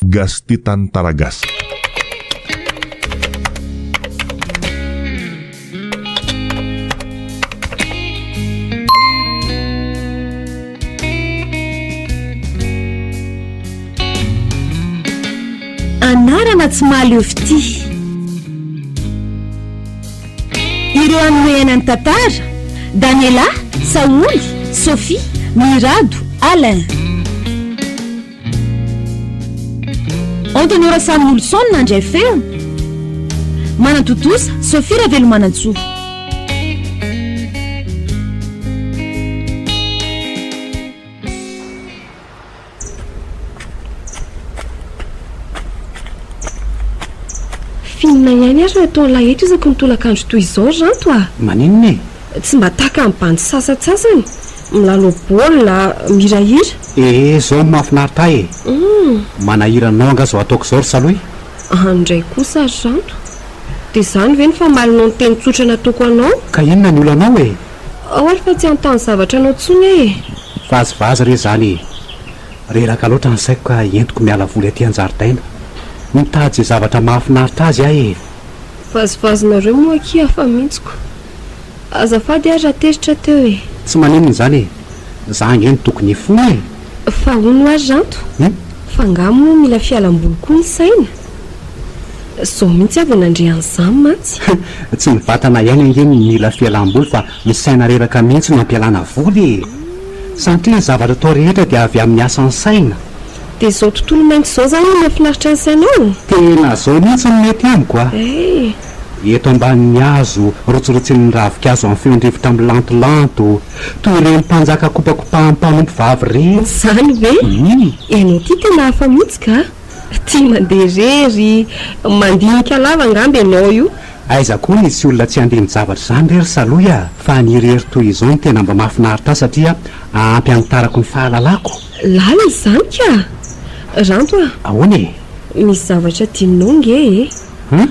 Gasy Tantara Gasy. Anarana tsy mahaleo fitia. Ireo anohehana ny tantara, Daniela, Saholy, Sophie, Mirado, Alain. Antonio Rasamolson nandray feo. Manatontosa, Sophie Ravelomanantsoa. F'inona ihany ary no ataon'lah eto isaky ny tolakandro toy izao ry Ranto a? Maninona e? Tsy mba tahaka ny bandy sasantsasany, milalao baolina, mihirahira. Ee, zao no mahafinaritra ahy e! Manahirana anao angaha izao ataoko izao ry Salohy? Any indray kosa ry Ranto. Dia izany ve no famalinao ny teny tsotra nataoko anao? Ka inona ny olanao e? Ao ary fa tsy hanontany zavatra anao intsony aho e! Vazivazy re izany e! Reraka loatra ny saiko ka entiko miala voly aty an-jaridaina. Mitady izay zavatra mahafinaritra azy aho e! Vazivazinareo moa akia hafa mihitsy ko! Azafady ary raha tezitra teo e! Tsy maninona izany e! Za ange no tokony hifona e! Fa hono ary Ranto, fa angaha moa mila fialam-boly koa ny saina? Zao mihitsy aho vao nandre an'izany mantsy. Tsy ny vatana ihany ange no mila fialam-boly fa ny saina reraka mihitsy no ampialana voly e! Sanatria ny zavatra atao rehetra dia avy amin'ny asan'ny saina. Dia izao tontolo mainty izao izany no mahafinaritra ny sainao? Tena izao mihitsy no mety amiko a! Eh! Eto ambanin'ny hazo, rotsirotsian'ny ravinkazo amin'ny feon-drivotra milantolanto, toy ireny mpanjaka kopakopahan'ny mpanompo vavy ireny. Izany ve? Ianao ity tena hafa mihitsy ka! Tia mandeha irery, mandinika lava angamba ianao io. Aiza koa nisy olona tsy handini-javatra izany re ry Salohy a! Fa ny irery toy izao no tena mba mahafinaritra ahy satria ampy hanitarako ny fahalalako. Lalina izany ka! Ranto a! Ahoana e? Misy zavatra adinonao nge e! Hum?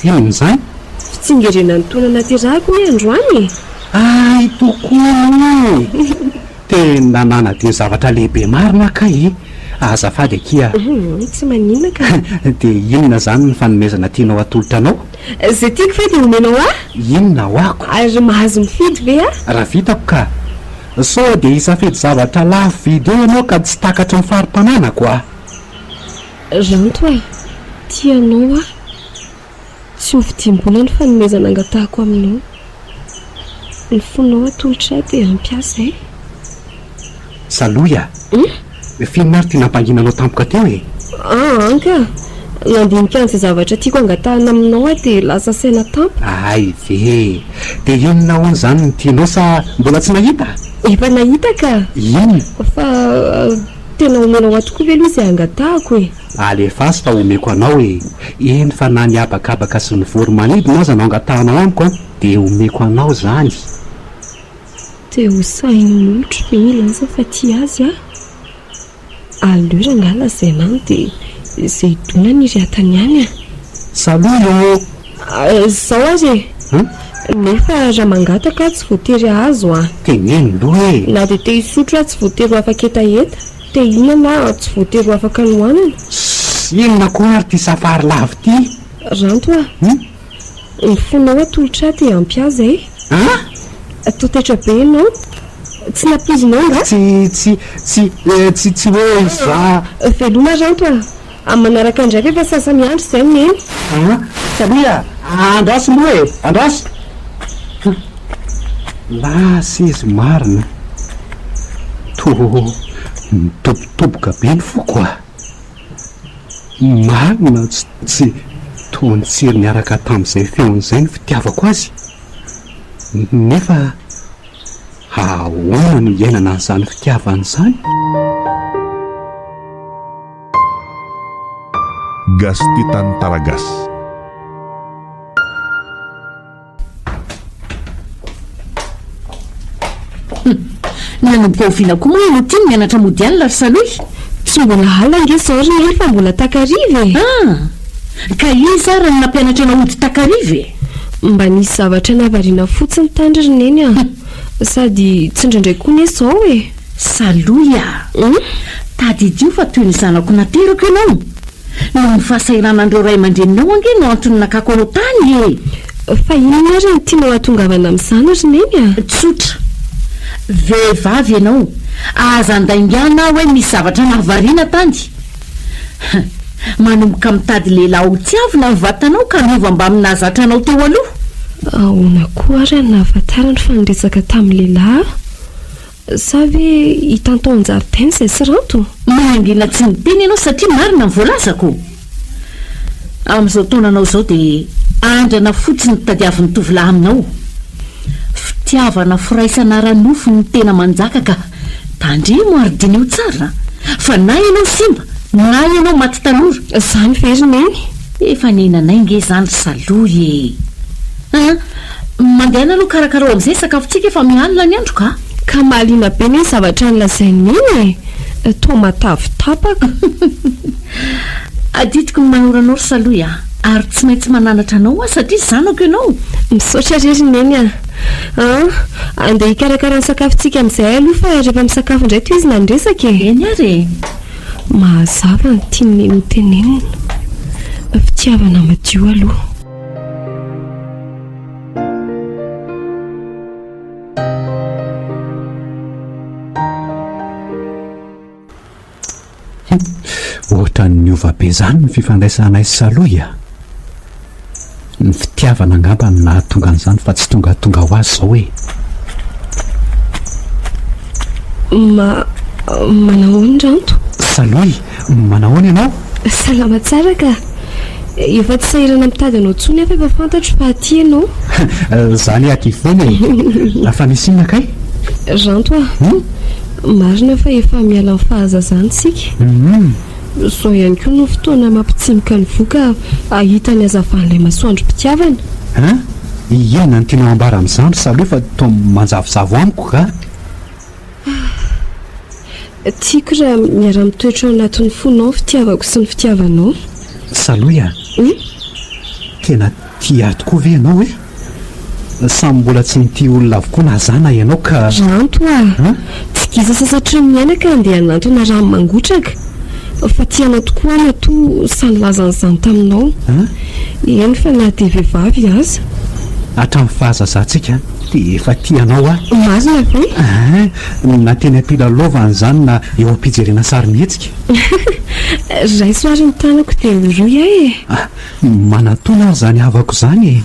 Inona izany? Fitsingerenan'ny taona naterahako anie androany e! Hay tokoa moa e! Tena nanadino zavatra lehibe marina aho kay e! Azafady akia. Humm, tsy maninona ka. Dia inona izany ny fanomezana tianao atolotra anao? Izay tiako ve dia omenao ahy? Inona ho ako? Ary mahazo mifidy ve aho? Raha vitako ka! Sao dia hisafidy zavatra lafo vidy eo ianao ka tsy takatry ny fari-pananako a! Ranto a! Tia anao aho. Tsy ho vidiam-bola ny fanomezana angatahako aminao. Ny fonao atolotra ahy dia ampy ahy izay. Salohy a! F'inona ary ity nampangina anao tampoka teo e? Aa ka! Nandinika an'izay zavatra tiako angatahana aminao aho dia lasa saina tampoka. Hay ve e! Dia inona hono izany no tianao sa mbola tsy nahita? Efa nahita ka! Inona? Fa tena omenao ahy tokoa ve aloha izay angatahako e? Alefaso fa omeko anao e! Eny fa na ny habakabaka sy ny voro-manidina aza no angatahanao amiko an, dia omeko anao izany. Te ho sahin'ny molotro ve hilaza fa tia azy aho? Aleo rangahy lazaina any dia izay hidona ny riatany ihany an! Salut ô! Izao ary e! Nefa raha mangataka aho tsy voatery hahazo an! Teneno aloha e! Na dia te hisotro aho tsy voatery ho afaka-hetaheta. Te hihinana aho tsy voatery ho afaka ny hohanina. Sss! Inona koa ary ity safary lava ity? Ranto a! Ny fonao atolotra ahy dia ampy ahy izay. An? Toa taitra be ianao. Tsy nampoizinao angaha? Tsy, tsy, tsy, tsy, tsy hoe za. Veloma Ranto a! Amin'ny manaraka indray fa efa sasa-miandry izay Neny. An? Samia a! Andraso moa e! Andraso! Lasa izy marina. Toa mitobotoboka be ny foko a! Marina tsy tsy toa nitsiry niaraka tamin'izay feony izay ny fitiavako azy. Nefa ahoana no hiainana an'izany fitiavana izany? Gasy tia tantara gasy. Nanomboka oviana koa moa ianao ity no mianatra mody alina ry Salohy? Tsy mbola alina ange izao ry Neny fa mbola takariva e! Ah! Ka iza ary no nampianatra anao hody takariva e? Mba nisy zavatra nahavariana fotsiny tany ry Neny a! Sady tsy indraindray koa anie izao e! Salohy a! Tadidio fa toy ny zanako naterako ianao. Noho ny fahasahiranan'ireo ray aman-dreninao ange no antony nakako anao tany e! Fa inona ary no tianao hahatongavana amin'izany ry Neny a? Tsotra. Vehivavy ianao. Aza andaingana aho hoe misy zavatra nahavariana tany. Manomboka mitady lehilahy ho tiavina ny vatanao ka miova mbamin'ny nahazatra anao teo aloha. Ahoana koa ary no nahafantarany fa niresaka tamin'ny lehilahy aho? Sa ve hitany tao an-jaridaina izay sy Ranto? Mangina tsy niteny ianao satria marina ny voalazako. Amin'izao taonanao izao dia andrana fotsiny no tadiavin'ny tovolahy aminao. Fitiavana firaisana ara-nofo no tena manjaka ka tandremo ary diniho tsara fa na ianao simba na ianao maty tanora. Izany ve ry Neny? Efa niainanay nge izany ry Salohy e! An! Mandehana aloha karakarao amin'izay ny sakafontsika fa mihalina ny andro ka! Ka mahaliana be anie ny zavatra nolazain'i Neny e! Toa matavy tapaka. Adidiko ny manoro anao ry Salohy a! Ary tsy maintsy mananatra anao aho satria zanako ianao. Misaotra re ry Neny a! An! Andeha hikarakara ny sakafontsika amin'izay aloha fa rehefa misakafo indray tohizina ny resaka e! Eny ary e! Mazava ny tian'i Neny ho tenenina. Fitiavana madio aloha. Ohatran'ny niova be izany ny fifandraisanay sy Salohy a! Ny fitiavana angamba no nahatonga an'izany fa tsy tongatonga ho azy izao e! Ma, manahoana Ranto? Salohy, manahoana ianao? Salama tsara ka! Efa tsy sahirana mitady anao intsony aho fa efa fantatro fa aty ianao. Za anie aty foana e! Fa misy inona kay? Ranto a! Marina fa efa miala amin'ny fahazazana isika. Izao ihany koa no fotoana mampitsimoka ny voa ka hahita ny hazavan'ilay masoandrom-pitiavana. Hein? Inona no tianao ambara amin'izany ry Salohy fa toa manjavozavo amiko ka? Tiako raha miara-mitoetra ao anatin'ny fonao ny fitiavako sy ny fitiavanao. Salohy a! Tena tia ahy tokoa ve ianao e? Samy mbola tsy nitia olona avokoa na za na ianao ka. Ranto a! Tsy gisa sasatry ny miaina ka handeha hanantona rano mangotraka. Fa tia anao tokoa aho matoa sahy nilaza an'izany taminao. Eny fa na dia vehivavy aza. Hatramin'ny fahazazantsika dia efa tia anao aho. Marina ve? Ein, na teny am-pilalaovana izany na eo am-pijerena sarimihetsika. Raiso ary ny tanako dia orohy aho e! Manatona aho izany havako izany e!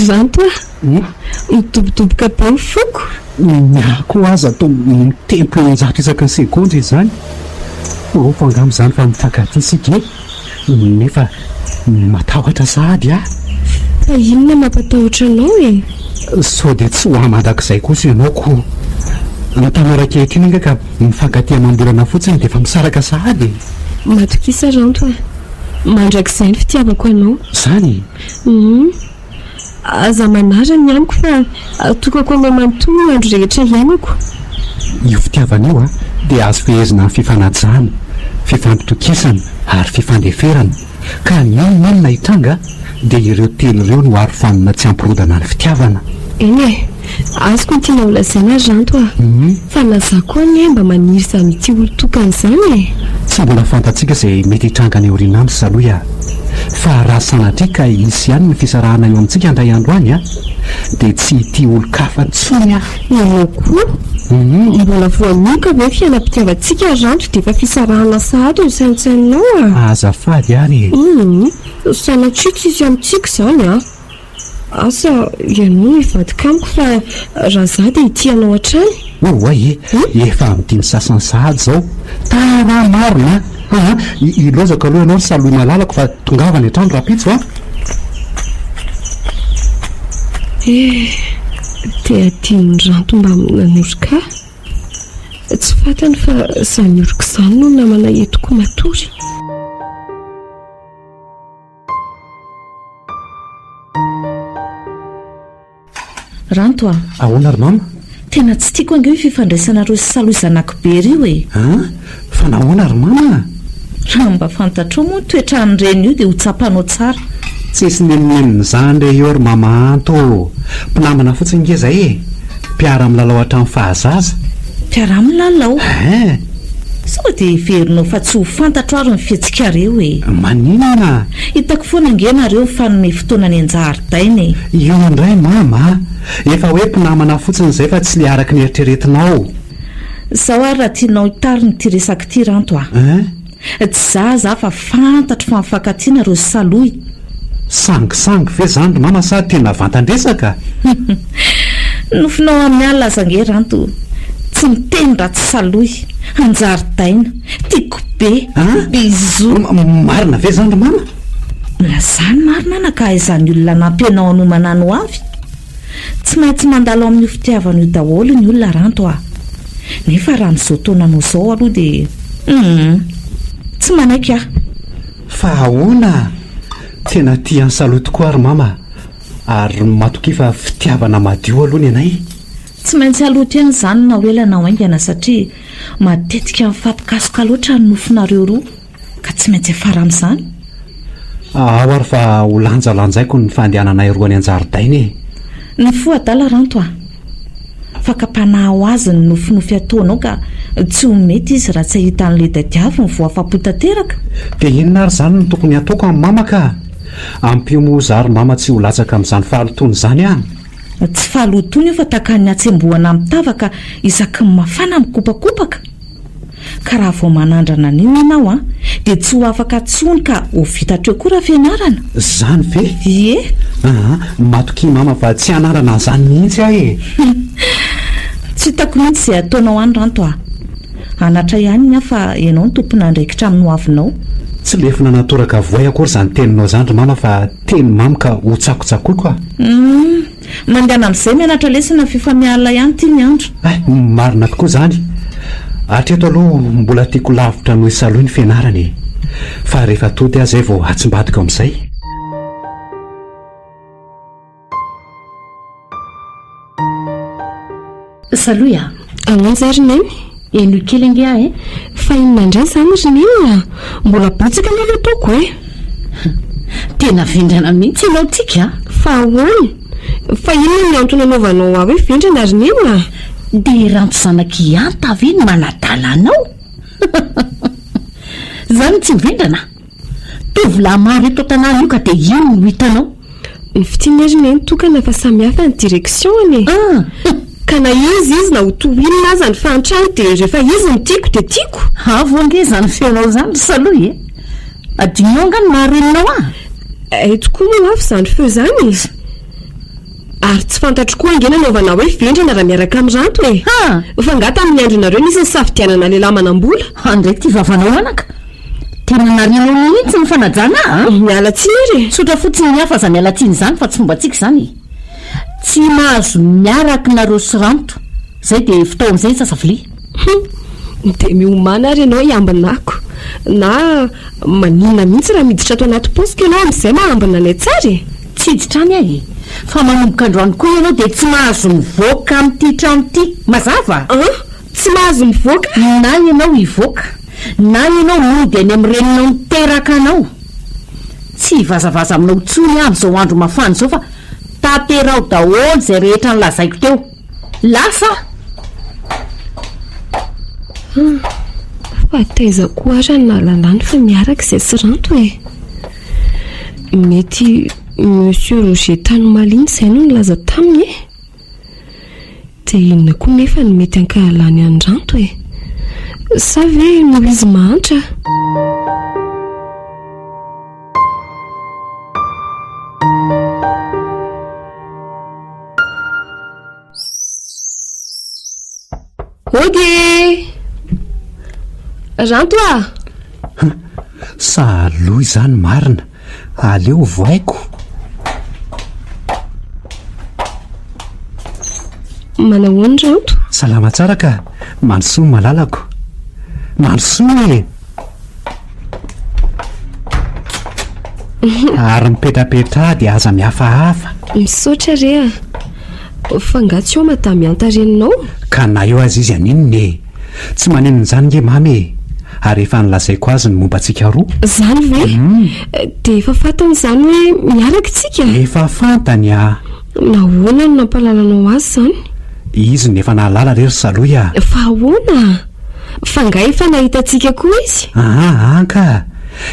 Ranto a! Midobodoboka be ny foko. Ny ahy koa aza toa mitempo 600 isaky ny segondra izany. Porofo angamba izany fa mifankatia isika e! Nefa matahotra sahady aho. Fa inona mampatahotra anao e? Sao dia tsy ho ahy mandrakizay kosa ianao ko. Ny tanora ankehitriny ange ka mifankatia amam-bolana fotsiny dia efa misaraka sahady e! Matokisa Ranto a! Mandrakizay ny fitiavako anao. Izany? Hum. Aza manara ny amiko fa atokako anao manontolo ny andro rehetra iainako. Io fitiavana io dia azo fehezina amin'ny fifanajana, fifampitokisana ary fifandeferana. Ka n'inon'inona hitranga dia ireo telo ireo no arofanina tsy hampirodana ny fitiavana. Eny e! Azoko ny tianao holazaina ry Ranto a! Fa na za koa anie mba maniry izany ity olon-tokana izany e! Tsy mbola fantatsika izay mety hitranga any aoriana any ry Salohy a! Fa raha sanatria ka hisy ihany ny fisarahana eo amintsika indray andro any a! Dia tsy hitia olon-kafa intsony aho. Ianao koa? Mbola voanoka ve ny fiainam-pitiavantsika ry Ranto dia efa fisarahana sahady no saintsaininao a! Azafady ary e! Hum! Sanatria tsy hisy amintsika izany a! Asa ianao no hivadika amiko fa raha za dia hitia anao hatrany. Oay e! Efa amin'ny dimy sasany sahady izao. Tara marina a! Aa! Ilaozako aloha ianao ry Salohy malalako fa tongava any an-trano rahampitso a! Eh! Te hadinon'i Ranto mbamin'ny nanoroka ahy. Tsy fantany fa izany oroko izany no namana entiko matory. Ranto a! Ahoana ry mama? Tena tsy tiako ange io fifandraisanareo sy Salohy zanako be io e! An? Fa nahoana ry mama? Raha mba fantatrao moa ny toetran'ireny io dia ho tsapanao tsara. Tsisy n'inon'inona izany re eo ry Mama Anto ô! Mpinamana fotsiny nge zay e! Mpiara-milalao hatramin'ny fahazaza. Mpiara-milalao? Hein! Sao dia heverinao fa tsy ho fantatro ary ny fihetsikareo e! Maninona? Hitako foana ange nareo mifanome fotoana any an-jaridaina e! Io indray Mama a! Efa hoe mpinamana fotsiny izay fa tsy le araka ny eritreretinao. Izao ary raha tianao hitarina ity resaka ity Ranto a! Hein? Tsy zaza aho fa fantatro fa mifankatia nareo sy Salohy. Sangisangy ve zany ry mama sa tena vantan-dresaka? Nofinao amin'ny alina aza ange Ranto tsy miteny raha tsy Salohy. Anjaridaina. Tiako be. An? Bisous. Marina ve zany ry mama? Milazà ny marina anaka ahaizan'ny olona hanampy anao hanomana ny ho avy. Tsy maintsy mandalo amin'io fitiavana io daholo ny olona Ranto a! Nefa raha amin'izao taonanao izao aloha dia humm! Tsy manaiky aho. Fa ahoana? Tena tia an'i Salohy tokoa aho ry mama ary matokia fa fitiavana madio aloha ny anay. Tsy maintsy haloto ihany izany na ho ela na ho haingana satria matetika mifampikasoka loatra ny nofinareo roa. Ka tsy maintsy hiafara amin'izany? Ao ary fa ho lanjalanjaiko ny fandehananay roa any an-jaridaina e! Ny fo adala Ranto a! Fakam-panahy ho azy ny nofinofy ataonao ka tsy ho mety izy raha tsy hahita an'ilay tadiaviny vao afa-po tanteraka. Dia inona ary izany no tokony hataoko amin'i mama ka? Ampio moa za ry mama tsy ho latsaka amin'izany fahalotoana izany aho. Tsy fahalotoana io fa takan'ny hatsembohana amin'ny tava ka isaky ny mafana mikopakopaka. Ka raha vao manandrana an'io ianao an, dia tsy ho afaka tsony ka ho vita hatreo koa raha fianarana. Zany ve? Ie. Aa, matokia mama fa tsy hanandrana an'izany mihitsy aho e. Tsy hitako mihitsy izay ataonao any Ranto a. Hanatra ihany ny ahy fa ianao no tompon'andraikitra amin'ny hoavinao. Tsy lefona natoraka voay akory izany teninao izany ry mama fa teny mamy ka ho tsakotsakoiko a. Humm. Mandehana amin'izay mianatra lesona f'efa mialina ihany ity ny andro. Hay, marina tokoa izany. Hatreto aloha mbola tiako lavitra noho i Salohy ny fianarana e. Fa rehefa tody aho izay vao hatsimbadiko amin'izay. Salohy a! Ahoana izay ry Neny? Henoy kely ange aho e! Fa inona indray izany ry Neny a? Mbola betsaka anie ny ataoko e! Tena vendrana mihitsy ianao Tika a! Fa ahoana? Fa inona ny antony anaovanao ahy hoe vendrana ry Neny a? Dia i Ranto zanak'i Ihanta ve no manadala anao? Izany tsy vendrana? Tovolahy maro eto an-tanàna io ka dia io no hitanao. Ny fitia anie ry Neny tokana fa samy hafa ny direction-ny e! Ka na iza izy na ho toa inona aza ny fahantrany dia rehefa izy no tiako dia tiako! Avo ange izany feonao izany ry Salohy e! Adinonao angaha ny maha reninao ahy? Hay tokoa moa avo izany feo izany e! Ary tsy fantatro koa ange nanaovana hoe vendrana raha miaraka amin'i Ranto e! Fa angaha tamin'ny andronareo nisy nisafidianana lehilahy manam-bola? Handray ity vavanao anaka! Tena narianao mihitsy ny fanajana ahy an! Miala tsiny ary e! Tsotra fotsiny ny ahy fa aza miala tsiny izany fa tsy fombantsika izany e! Tsy mahazo miaraka nareo sy Ranto, zay dia vitao amin'izay ny sasa vilia. Hum! Dia miomàna ary ianao hiambina ako. Na maninona mihitsy raha miditra ato anaty paosiko ianao amin'izay mahambina anay tsara e! Tsy hiditra any aho e! Fa manomboka androany koa ianao dia tsy mahazo mivoaka amin'ity trano ity. Mazava? An! Tsy mahazo mivoaka? Na ianao hivoaka, na ianao mody any amin'ny reninao niteraka anao. Tsy hivazavaza aminao intsony aho amin'izao andro mafana izao fa tanteraho daholo izay rehetra nolazaiko teo. Lasa aho! Hum, fa taiza koa ary no nahalalany fa miaraka izay sy Ranto e? Mety Monsieur Roger tany omaly iny izay no nilaza taminy e? Dia inona koa nefa no mety hankahalany an'i Ranto e? Sa ve noho izy mahantra? Hody e! Ranto a! Sa aloha izany marina, aleo vohaiko. Manahoana Ranto? Salama tsara ka, mandrosoa malalako. Mandrosoa e! Ary mipetrapetraha dia aza mihafahafa. Misaotra re a! Fa nga tsy ao Madame Ihanta reninao? Ka na eo aza izy haninona e! Tsy maninona izany nge Mamy e! Ary efa nolazaiko azy ny momba antsika roa. Izany ve? Dia efa fantany izany hoe miaraka isika? Efa fantany ah! Nahoana no nampahalalanao azy izany? Izy no efa nahalala re ry Salohy ah! Fa ahoana? Fa angaha efa nahita antsika koa izy? Aa ka!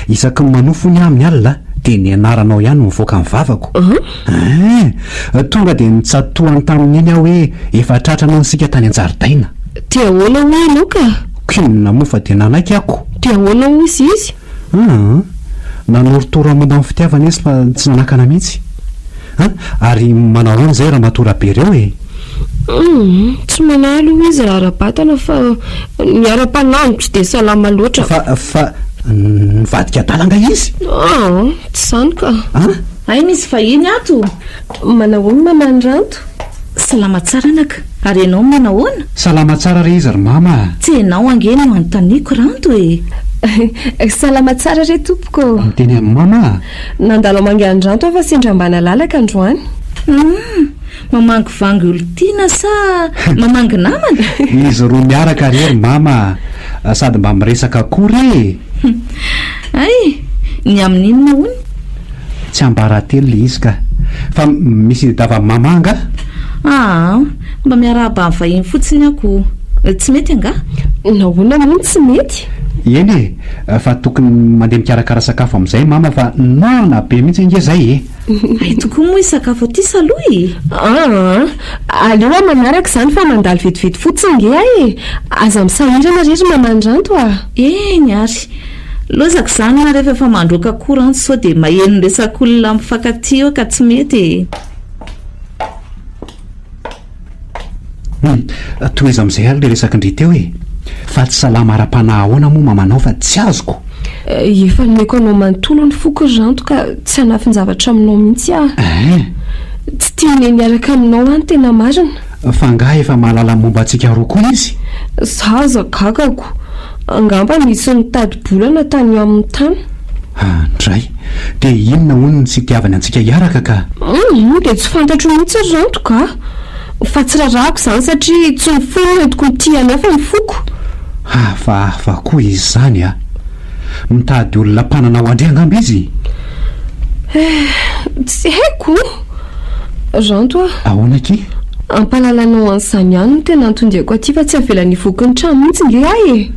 Isaky ny manofy hono aho amin'ny alina dia ny anaranao ihany no mivoaka ny vavako. Ein! Tonga dia nitsatohany tamin'iny aho hoe efa tratranao isika tany an-jaridaina. Dia ahoana hoy ianao ka? K'inona moa fa dia nanaiky ako. Dia ahoana hozy izy? Aa! Nanorotoro ahy momba ny fitiavana izy fa tsy nanakana mihitsy. An! Ary manao ahoana izay ramatoa Rabe ireo e? Humm! Tsy manahy aloha izy raha ara-batana fa ny ara-panahy no tsy dia salama loatra. Fa, fa nivadika adala angaha izy? Aa! Tsy izany ka. An! Hay misy vahiny ato! Manahoana Maman Ranto? Salama tsara anaka, ary ianao manahoana? Salama tsara re izy ry mama a! Tsy ianao ange no anontaniako Ranto e! Salama tsara re tompoko ô! Miteny amin'i mama a! Nandalo hamangy an'i Ranto aho fa sendra mba nalalaka androany. Hum! Mamangivangy olon-tiana sa mamangy namana? Izy roa miaraka re ry mama a! Sady mba miresaka koa re e! Hay! Ny amin'inona hono? Tsiambaratelo le izy ka. Fa misy idavan'i mama angaha? Aa, mba miarahaba ny vahiny fotsiny aho ko. Tsy mety angaha? Nahoana moa no tsy mety? Eny e, fa tokony mandeha mikarakara sakafo amin'izay mama fa noana be mihitsy ange zay e! Hay tokoa moa hisakafo aty Salohy e! Aa, aleo aho manaraka izany fa mandalo vetivety fotsiny ange aho e! Aza misahirana re ry maman Ranto a! Eny ary. Lozako izany na rehefa efa mandroaka koa rantsy sao dia maheno resak'olona mifankatia eo ka tsy mety e. Hum, tohizo amin'izay ary ilay resak'i ndry teo e. Fa tsy salama ara-panahy ahoana moa mamanao fa tsy azoko? Efa nomeko anao manontolo ny foko ry Ranto ka tsy hanafin-javatra aminao mihitsy aho. Ein! Tsy tian'i Neny hiaraka aminao aho ny tena marina. Fa angaha efa mahalala ny momba antsika roa koa izy? Za aza gagako. Angamba nisy nitady bolana tany aminy tany. Andray! Dia inona hono no tsy itiavany antsika hiaraka ka? Humm! Dia tsy fantatro mihitsy ry Ranto ka! Fa tsy rarahako izany satria tsy ny fony no entiko mitia anao fa ny foko. Hafahafa koa izy izany a! Mitady olona mpanana ho an-dry angamba izy? Eh! Tsy haiko! Ranto a! Ahoana akia? Ampahalalanao an'izany ihany no tena anton-diako aty fa tsy avelany hivoky ny trano mihitsy nge ahy e!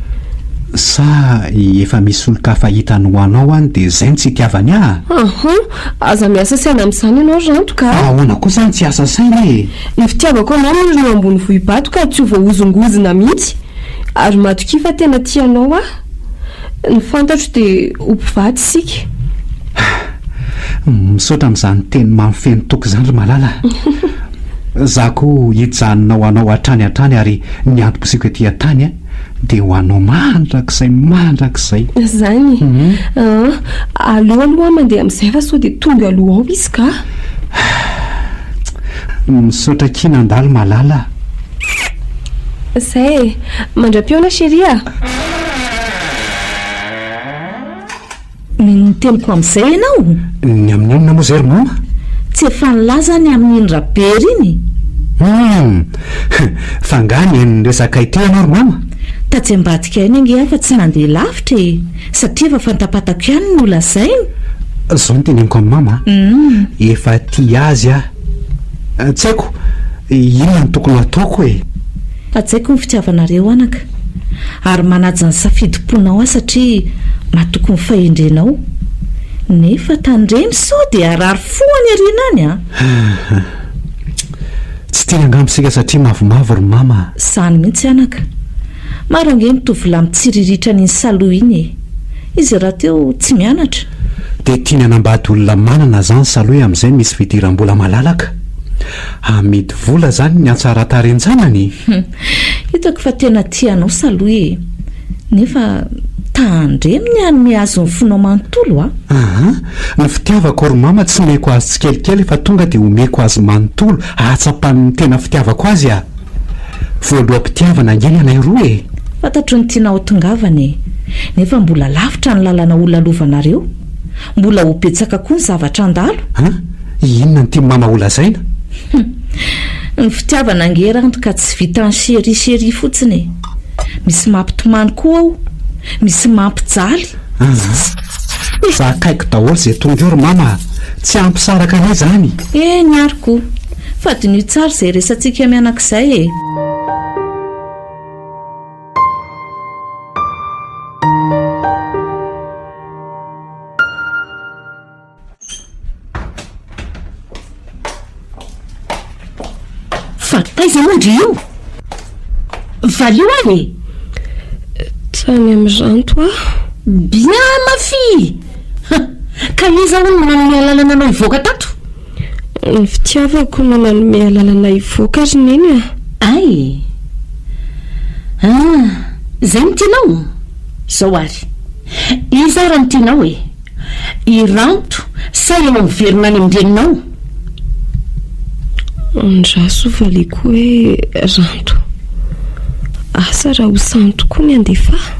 Sa efa misy olon-kafa hitany ho anao any dia izay no tsy itiavany ahy? Aha! Aza miasa saina amin'izany ianao ry Ranto ka! Fa ahoana kosa no tsy hiasa saina e? Ny fitiavako anao miorina eo ambony vohibato ka tsy ho voahozongozona mihitsy! Ary matokia fa tena tia anao aho. Ny fantatro dia ho mpivady isika. Misaotra amin'izany teny mamy feno toky izany ry Malala a! Za koa hijanona ho anao hatrany hatrany ary ny antom-pisiako ety an-tany dia ho anao mandrakizay mandrakizay. Izany? Aa, aleo aloha aho mandeha amin'izay fa sao dia tonga aloha ao izy ka! Misaotra akia nandalo Malala a! Zay e! Mandra-pihaona chérie a! Ny teniko amin'izay ianao? Ny amin'ny inona moa izay ry mama? Tsy efa nilaza ny amin'iny Rabery iny? Hum! Fa angaha nihaino ny resakay teo ianao ry mama? Tatsy ambadika ihany ange aho fa tsy nandeha lavitra e! Satria efa fantapantako ihany ny nolazainy. Izao no teneniko amin'i mama a! Efa tia azy aho. Tsy haiko, inona no tokony hataoko e? Hajaiko ny fitiavanareo anaka, ary manaja ny safidim-ponao aho satria matoky ny fahendrenao. Nefa tandremo sao dia harary fo any aoriana any an! Tsy tiany angamba isika satria mavomavo ry mama a! Izany mihitsy anaka. Maro ange ny tovolahy mitsiriritra an'iny Salohy iny e! Izy rahateo tsy mianatra. Dia tiany hanambady olona manana izany Salohy amin'izay misy fidiram-bola malalaka. Amidy vola izany ny hatsaran-tarehin-janany? Hitako fa tena tia anao Salohy e! Nefa tandremo ny hanome azy ny fonao manontolo a! Aa! Ny fitiavako ry mama tsy omeko azy tsikelikely fa tonga dia omeko azy manontolo hahatsapany ny tena fitiavako azy a! Voaloham-pitiavana ange ny anay roa e! Fantatro ny tianao hatongavana e! Nefa mbola lavitra ny lalana holalovanareo. Mbola ho betsaka koa ny zavatra handalo. An? Inona no tian'i mama holazaina? Hum! Ny fitiavana ange Ranto ka tsy vitan'ny chéri chéri fotsiny e! Misy mampitomany koa ao. Misy mampijaly. Aa! Zakaiko daholo izay tonga eo ry mama a! Tsy hampisaraka anay izany. Eny ary ko! Fa diniho tsara izay resatsika mianaka izay e! Fa taiza moa ndry io? Valio any e! Tany amin'ny Ranto aho. Bien ma fille! Ka iza hono no nanome alalana anao hivoaka tato? Ny fitiavako no nanome alalana hivoaka ry Neny a! Ay! Ah! Izay no tianao? Izao ary. Iza ary no tianao e? I Ranto sa ianao miverina any amin-dreninao? Andraso valiako hoe Ranto. Asa raha ho sahy tokoa ny handefa ahy?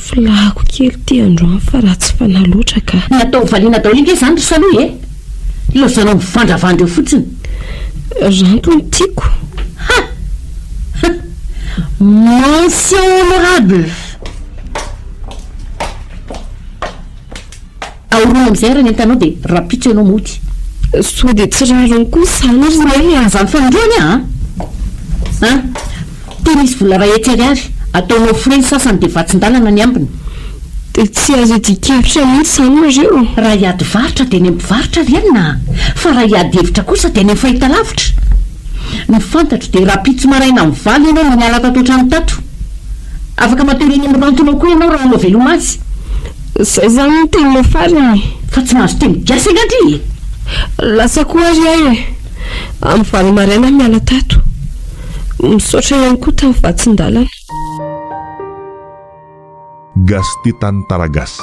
Folahako kely ity androany fa ratsy fanahy loatra ka. Natao valiana daholo ange izany ry Salohy e! Ilaozanao mivandravandra eo fotsiny. Ranto no tiako. Ha! Ha! Mention honorable! Aorono amin'izay ary ny entanao dia rahampitso ianao mody. Sao dia tsy rariny koa izany ry Neny a! Izany fanindroany a! An! Tena hisy vola iray hetsy ariary, ataonao frais ny sasany dia vatsin-dalana ny ambiny. Dia tsy azo iadian-kevitra mihitsy izany nareo? Raha hiady varotra dia any amin'ny mpivarotra ry anona a! Fa raha hiady hevitra kosa dia any amin'ny fahitalavitra. Ny fantatro dia rahampitso maraina amin'ny valo ianao no miala tato an-trano tato. Afaka matory eny amin'ny rantonao koa ianao raha hanao veloma azy. Izay izany no teninao farany e! Fa tsy mahazo teny gasy angaha ndry e! Lasa koa ary aho e! Amin'ny valo maraina aho miala tato. Misaotra ihany koa tamin'ny vatsin-dalana. Gasy Titan Taragas.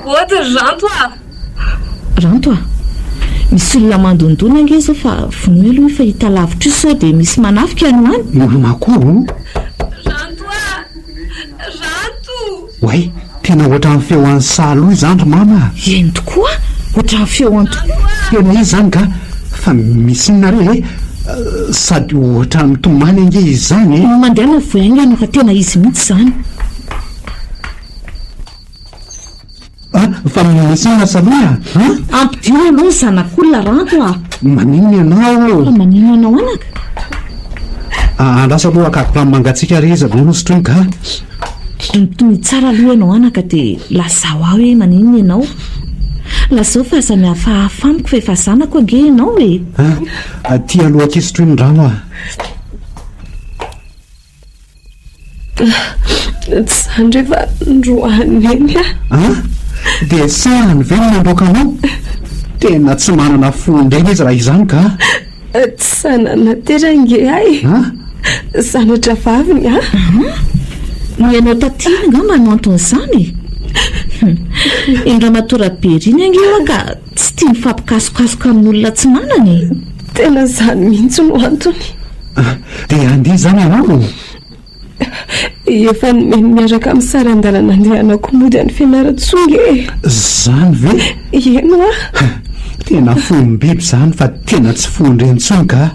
Ody ry Ranto a! Ranto a! Misy olona mandondona ange izao fa vonoy aloha io fahitalavitra io sao dia misy manafika any ho any. Mama koa o! Ranto a! Ranto! Oay, tena ohatran'ny feo an'i Salo izany ry mama a! Eny tokoa, ohatran'ny feo any tokoa. Tena izy izany ka! Fa misy inona re e? Sady ohatran'ny mitomany ange izy izany e! Mandehana vao haingana fa tena izy mihitsy izany. Ah, fa misy inona Salohy a? An? Ampidio aloha ny zanak'olona Ranto a! Maninona ianao? Fa maninona anao anaka? Andraso aloha hakako rano mangatsiaka re izy avy eo no sotroiny ka. Mitohy tsara aloha ianao anaka dia lazao ahy hoe maninona ianao. Lazao fa aza mihafahafa amiko fa efa zanako ange ianao e! An, aty aloha aty sotroy ny rano a! Tsy izany re fa noroahan'i Neny aho. An? Dia sahany ve ny nandroaka anao? Tena tsy manana fo indreny izy raha izany ka! Tsy sahy nanatera ange ahy e! An? Zana-drahavaviny aho. An? Noho ianao taty angamba no anton'izany e! Iny ramatoa Rabery iny ange ho'a ka tsy tia mifampikasokasoka amin'olona tsy manana e! Tena izany mihitsy no antony. Dia handeha izany ianao? Efa nomeny miaraka amin'ny saran-dalana andehanako mody any Fianarantsoa nge e! Izany ve? Eny hoa! Tena fom-biby izany fa tena tsy fon-dreny intsony ka!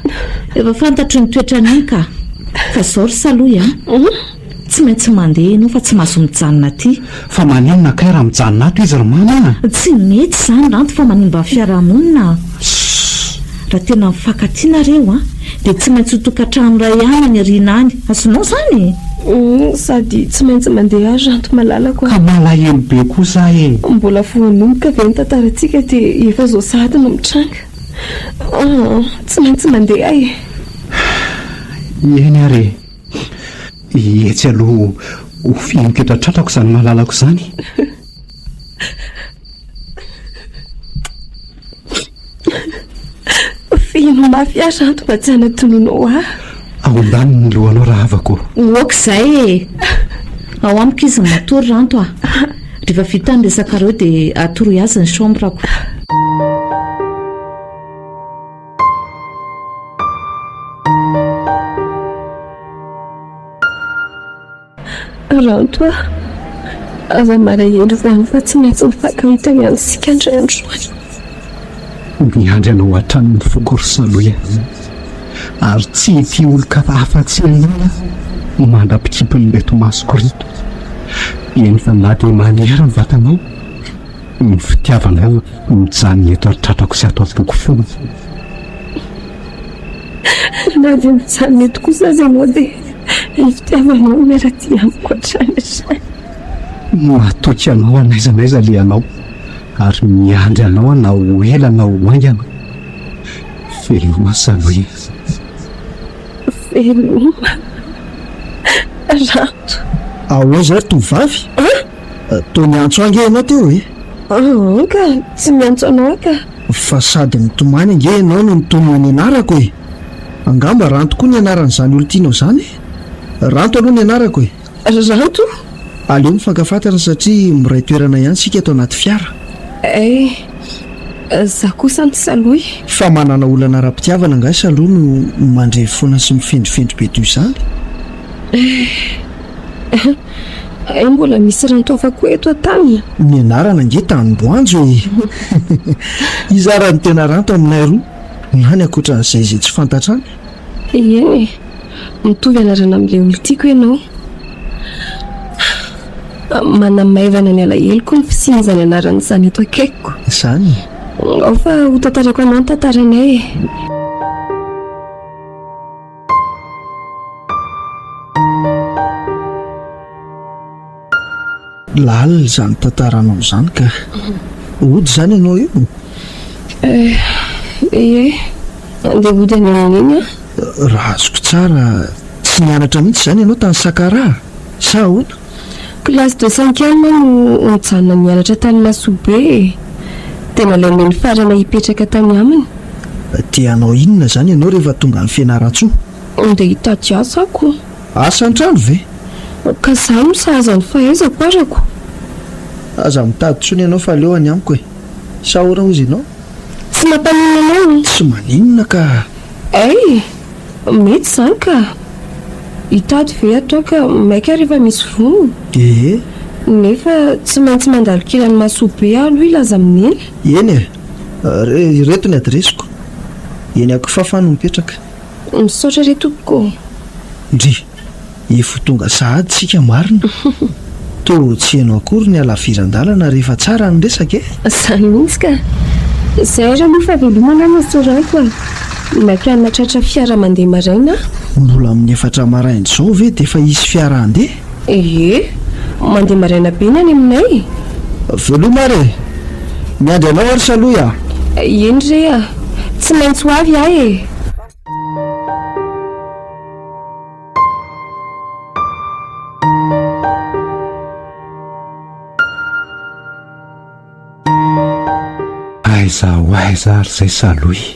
Efa fantatro ny toetran'iny ka! Fa izao ry Salohy a! Tsy maintsy mandeha ianao fa tsy mahazo mijanona aty. Fa maninona kay raha mijanona ato izy ry mama a? Tsy mety izany Ranto fa manimba ny fiarahamonina a! Raha tena mifankatia nareo a, dia tsy maintsy ho tokantrano iray ihany any aoriana any. Azonao izany e? Humm sady tsy maintsy mandeha ary Ranto malalako a! Ka malahelo be kosa aho e! Mbola vao hanomboka ve ny tantarantsika dia efa izao sahady no mitranga? Aa tsy maintsy mandeha aho e! Eny ary e! Etsy aloha ho fihiniko eto an-tratrako izany malalako izany. Fihino mafy ahy Ranto mba tsy hanadinoanao ahy. Ao ambany ny lohanao rahavako. Ok izay e! Ao amiko izy matory Ranto a! Rehefa vita ny resakareo dia atoroy azy ny chambre-ko. Ranto a! Aza malahelo izany fa tsy maintsy mifankahita ihany isika indray andro any. Miandry anao hatrany ny foko ry Salohy a! Ary tsy hitia olon-kafa afa-tsy ianao aho mandra-pikipin'ireto masoko ireto. Eny fa na dia maniry ny vatanao, ny fitiavanao mijanona eto an-tratrako sy ato am-poko foana. Na dia mijanona eto kosa aza ianao dia ny fitiavanao no miara-dia amiko hatrany hatrany. Matoky anao aho n'aiza n'aiza alehanao ary miandry anao aho na ho ela na ho haingana. Veloma Salohy. Veloma Ranto. Ahoa izay ry tovovavy? Toa niantso ahy ange ianao teo e? Aa ka, tsy miantso anao aho ka. Fa sady nitomany ange ianao no nitonona ny anarako e! Angamba Ranto koa ny anaran'izany olon-tianao izany e? Ranto aloha ny anarako e! Ranto? Aleo mifankafantatra satria miray toerana ihany isika ato anaty fiara. Eh, za kosa ny Salohy. Fa manana olana ara-pitiavana angaha Salohy no mandrevy foana sy mifendrofendro be toy izany? Eh, hay mbola misy ranto hafa koa eto an-tany. Ny anarana ange tanim-boanjo e! Iza ary no tena ranto aminay roa na ny ankoatran'izay izay tsy fantatra any? Eny e! Mitovy anarana amin'ilay olon-tiako ianao. Manamaivana ny alaheloko ny fisian'izany anarana izany eto akaikiko. Izany e? Ao fa ho tantaraiko anao ny tantaranay e! Lalina izany tantaranao izany ka. Hody izany ianao io? Eh, ie, andeha hody any amin'i Neny aho. Raha azoko tsara, tsy nianatra mihitsy izany ianao tany Sakaraha, sa ahoana? Classe de cinquième aho no nijanona nianatra tany Masobe e. Dia nalain'i Neny farana hipetraka tany aminy. Dia hanao inona izany ianao rehefa tonga any Fianarantsoa? Andeha hitady asa aho ko. Asa an-trano ve? Ka za no sahaza ny fahaizako arako. Aza mitady intsony ianao fa aleo any amiko e. Sa ahoana hozy ianao? Tsy mampaninona anao? Tsy maninona ka. Hay! Mety izany ka. Hitady ve atao ka maika ary efa misy vonona? Ee. Nefa tsy maintsy mandalo kely any Masobe aho aloha hilaza amin'i Neny. Eny e. Ireto ny adiresiko. Eny Ankifafa no mipetraka. Misaotra re tompoko ô! Ndry! Efa ho tonga sahady tsika marina! Toa tsy heno akory ny halaviran-dalana rehefa tsara ny resaka e! Zany mihitsy ka! Zay ary aloha fa veloma anah Monsieur Ranto a! Maika hanatratra fiara mandeha maraina aho. Mbola amin'ny efatra maraina izao ve dia efa hisy fiara handeha? Ie! Mandeha maraina be ny any aminay. Veloma ary e! Miandry anao ary Salohy a! Eny re a! Tsy maintsy ho avy aho e! Aiza ho aiza ary izay Salohy?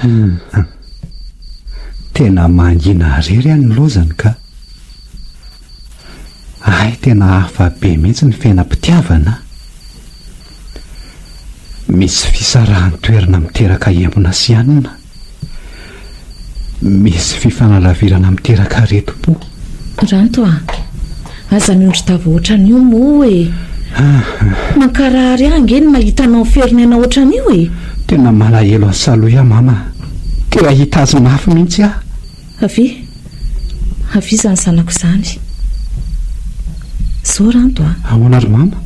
Hum. Tena mangina irery any ny lozany ka. Hay tena hafa be mihitsy ny fiainam-pitiavana a! Misy fisarahan-toerana miteraka embona sy hanina. Misy fifanalavirana miteraka aretim-po. Ranto a! Aza miondri-dava ohatran'io moa e! Mankarary ahy ange ny mahita anao miferinaina ohatran'io e! Tena malahelo an'i Salohy aho mama a! Te hahita azy mafy mihitsy aho. Avia, avia izany zanako izany. Zao Ranto a! Ahoana ry mama?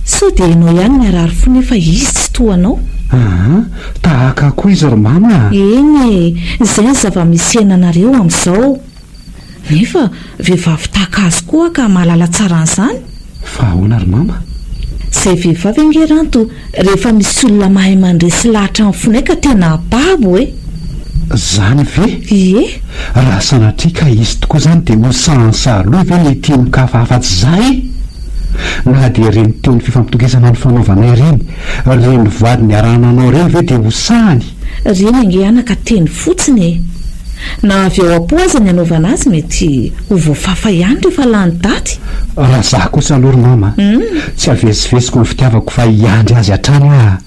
Sao dia ianao ihany ny harary fo nefa izy tsy toa anao? Aa, tahaka ahy koa izy ry mama a! Eny e, izay ny zava-misy iainanareo amin'izao. Nefa vehivavy tahaka azy koa ka mahalala tsara an'izany. Fa ahoana ry mama? Izay vehivavy ange Ranto rehefa misy olona mahay mandresy lahatra ny fonay ka tena babo e! Zany ve? Ie. Raha sanatria ka hisy tokoa zany dia ho sahansaha loha ve ny tia olon-kafa afa-tsy za e? Na dia ireny teny fifampitokisana nifanaovanay ireny, ireny voady niaraha-nanao ireny ve dia ho sahany? Ireny ange anaka teny fotsiny e! Na avy ao am-po aza ny anaovana azy mety ho voafafa ihany rehefa lany daty. Raha za kosa aloha ry mama a, tsy aveziveziko ny fitiavako fa hiandry azy hatrany aho a!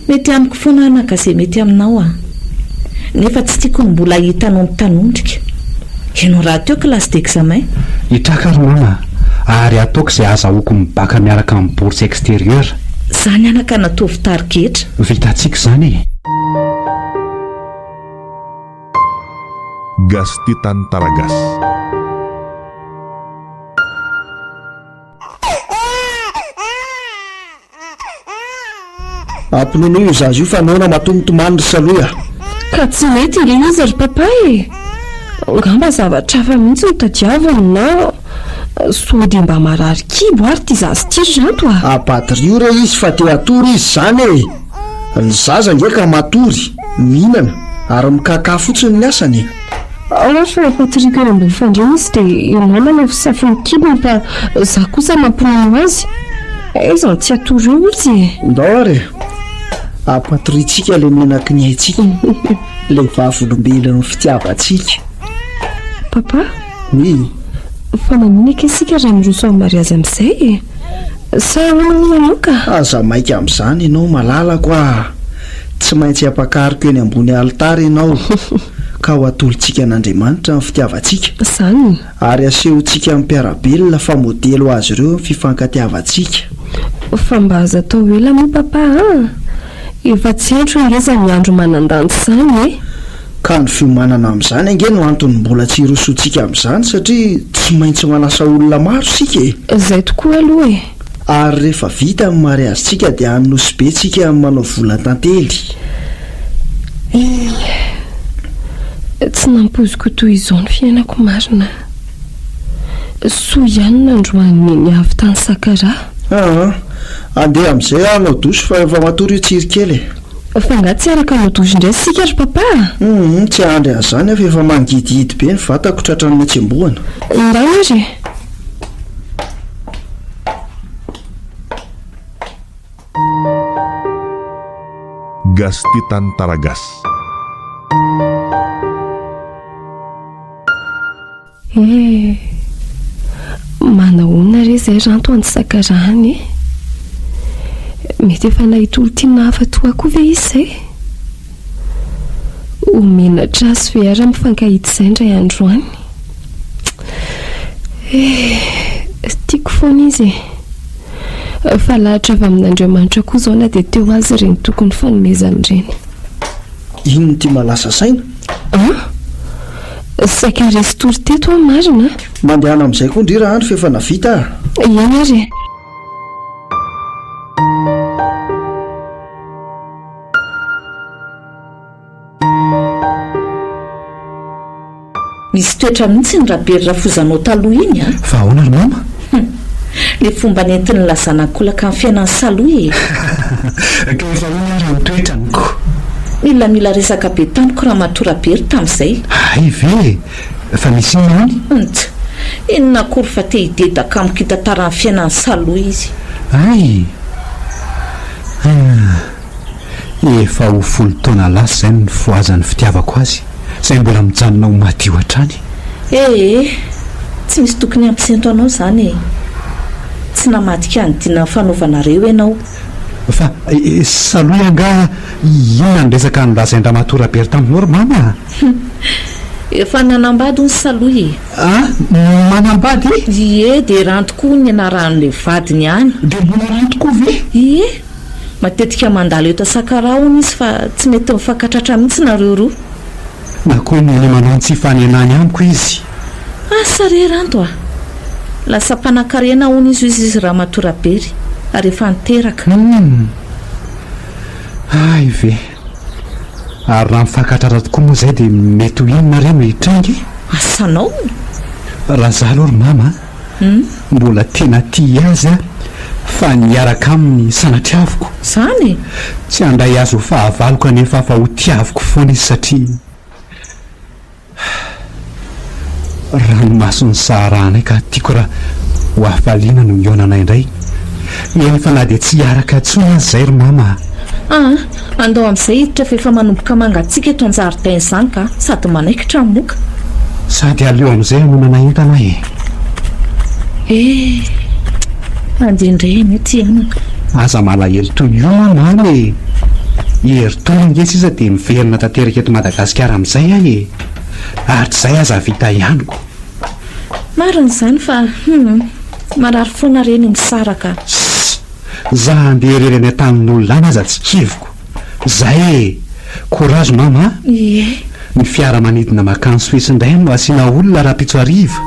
Mety amiko foana anaka izay mety aminao a! Nefa tsy tiako ny mbola hahita anao mitanondrika. Ianao rahateo classe d'examen. Hitraka ry mama a! Ary ataoko izay ahazahoako mibaka miaraka amin'ny bourse extérieure. Izany anaka nataovy tarigetra. Vitantsika izany e! Gasy Tia Tantara Gasy. Ampinonoy io zaza io fa noana matoa mitomany ry Salohy a! Ka tsy mety nge izy ry papa e! Angamba zavatra hafa mihitsy no tadiaviny na sao dia mba marary kibo ary ity zaza ity ry Ranto a! Abadirio re izy fa te hatory izy izany e! Ny zaza ange ka matory, mihinana ary mikakà fotsiny ny asany e! Ao ary fa ampatoriako eny ambony fandriana izy dia ianao manao fisafo ny kibony fa za kosa mampinono azy. Aiza no tsy hatory eo izy e! Ndao ary e! Ampatoriantsika ilay menaky ny aintsika, ilay vavolombelon'ny fitiavantsika. Papa? Oui? Fa maninona akia isika raha miroso amin'ny mariazy amin'izay e? Sa ahoana hoy ianao ka? Aza maika amin'izany ianao malalako ah! Tsy maintsy hampakariko eny ambony alitara ianao, ka ho atolotsika an'Andriamanitra ny fitiavantsika. Izany. Ary asehontsika amin'ny mpiara-belona fa modely ho azy ireo ny fifankatiavantsika. Fa mba aza atao ela moa papa a! Efa tsy entro ange izany andro manan-danja izany e! Ka ny fiomanana amin'izany ange no antony mbola tsy hirosoantsika amin'izany satria tsy maintsy manasa olona maro isika e! Izay tokoa aloha e! Ary rehefa vita ny mariazintsika dia any Nosy Be tsika manao volan-tantely. Eh! Tsy nampoiziko ho toy izao ny fiainako marina. Soa ihany nandroan'i Neny avy tany Sakaraha. Aa! Andeha amin'izay aho hanao douche fa efa matory io tsiry kely e! Fa angaha tsy hiaraka hanao douche indray isika ry papa a? Humm, tsy hahandry an'izany aho fa efa mangidihidy be ny vatako tratran'ny hatsembohana. Ndao ary e! Gasy Tia Tantara Gasy. Eh! Manahoana re izay Ranto any Sakaraha any e? Mety efa nahita olon-tiana hafa toa ahy koa ve izy izay? Ho menatra azy ve ary mifankahita izay indray andro any? Eh! Tiako foana izy e! Fa lahatra avy amin'Andriamanitra koa izao na dia teo aza ireny tokony fanomezana ireny. Inona ity mahalasa saina? An? Saika resy tory teto aho marina a! Mandehana amin'izay koa ndry Rahandry f'efa navita a! Eny ary e! Misy toetra mihitsy iny Rabery rafozanao taloha iny a! Fa ahoana ry mama? Hum! Le fomba nentiny nilazana ankolaka ny fiainan'i Salohy e! Ka efa ahoana ary ny toetrany ko? Mila mila resaka be tamiko Ramatoa Rabery tamin'izay. Hay ve e! Fa misy inona any? Nts! Inona akory fa te hidedaka amiko hitantara ny fiainan'i Salohy izy. Hay! Ah! Efa ho folo taona lasa izay no nifohazan'ny fitiavako azy, izay mbola mijanona ho madio hatrany. Ee, tsy misy tokony hampisento anao izany e! Tsy namadika ny dina nifanaovanareo ianao. Fa salohy angaha inona ny resaka nolazain-dRamatoa Rabery taminao ry mama a? Efa nanambady hono Salohy e! A! Manambady? Ie, dia Ranto koa hono ny anaran'ilay vadiny any. Dia mbola Ranto koa ve? Ie! Matetika mandalo eto Sakaraha hono izy fa tsy mety mifankatratra mihitsy nareo roa. Na koa minia manao ny tsy hifanenany amiko izy. Asa re Ranto a! Lasa mpanakarena hono izy hoy izy Ramatoa Rabery ary efa niteraka. Humm! Hay ve! Ary raha mifankatratra tokoa moa izay dia mety ho inona re no hitranga e? Asanao? Raha za aloha ry mama a! Mbola tena tia azy aho fa ny hiaraka aminy sanatriaviko. Zany e! Tsy handray azy ho fahavaloko anefa aho fa ho tiaviko foana izy satria ranomason'ny saharahanay ka tiako raha ho hafaliana no hihaonanay indray. Eny fa na dia tsy hiaraka intsony aza izay ry mama a! Aa! Andao amin'izay hiditra fa efa manomboka mangatsiaka eto an-jaridaina izany ka! Sady manaikitra ny moka. Sady aleo amin'izay hanonana entana e! Eh! Handeha indray ianao ity anaka. Aza malahelo toy io moa mama e! Herintaona ange sisa dia miverina tanteraka eto Madagasikara amin'izay aho e! Ary tsy izay aza vita ihany ko! Marina izany fa hum! Marary foana re ny misaraka. Sss! Za handeha irery any an-tanin'olona any aza tsy kiviko. Zay e! Courage mama a! Ie. Ny fiaramanidina makany Suisse indray no asiana olona rahampitso hariva.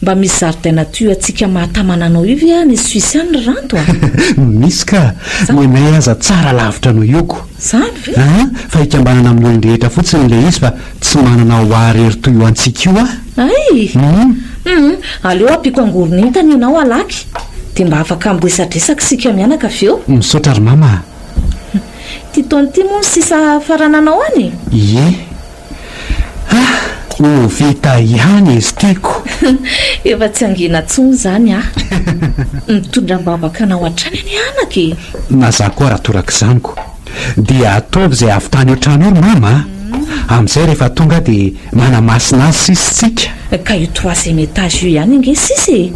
Mba misy zaridaina toy io antsika mahatamana anao io ve any Suisse any ry Ranto a? Misy ka! Ny anay aza tsara lavitra noho io ko! Zany ve? An! Fa ikambanana amin'ny olon-drehetra fotsiny ilay izy fa tsy manana ho ahy irery toy io antsika io aho. Hay! Hum! Aleo ampiako angoron'entana ianao halaky dia mba afaka miresadresaka isika mianaka avy eo. Misaotra ry mama a! Ity taona ity moa no sisa farananao any e? Ie. Ah! Ho vita ihany izy ity ko! Efa tsy hangina intsony izany aho. Mitondra am-bavaka anao hatrany anie anaka e! Na za koa raha torak'izany ko! Dia ataovy izay hahavitany io trano io ry mama a! Amin'izay rehefa tonga aho dia manamasina azy sisa isika. Ka io troisième étage io ihany ange sisa e!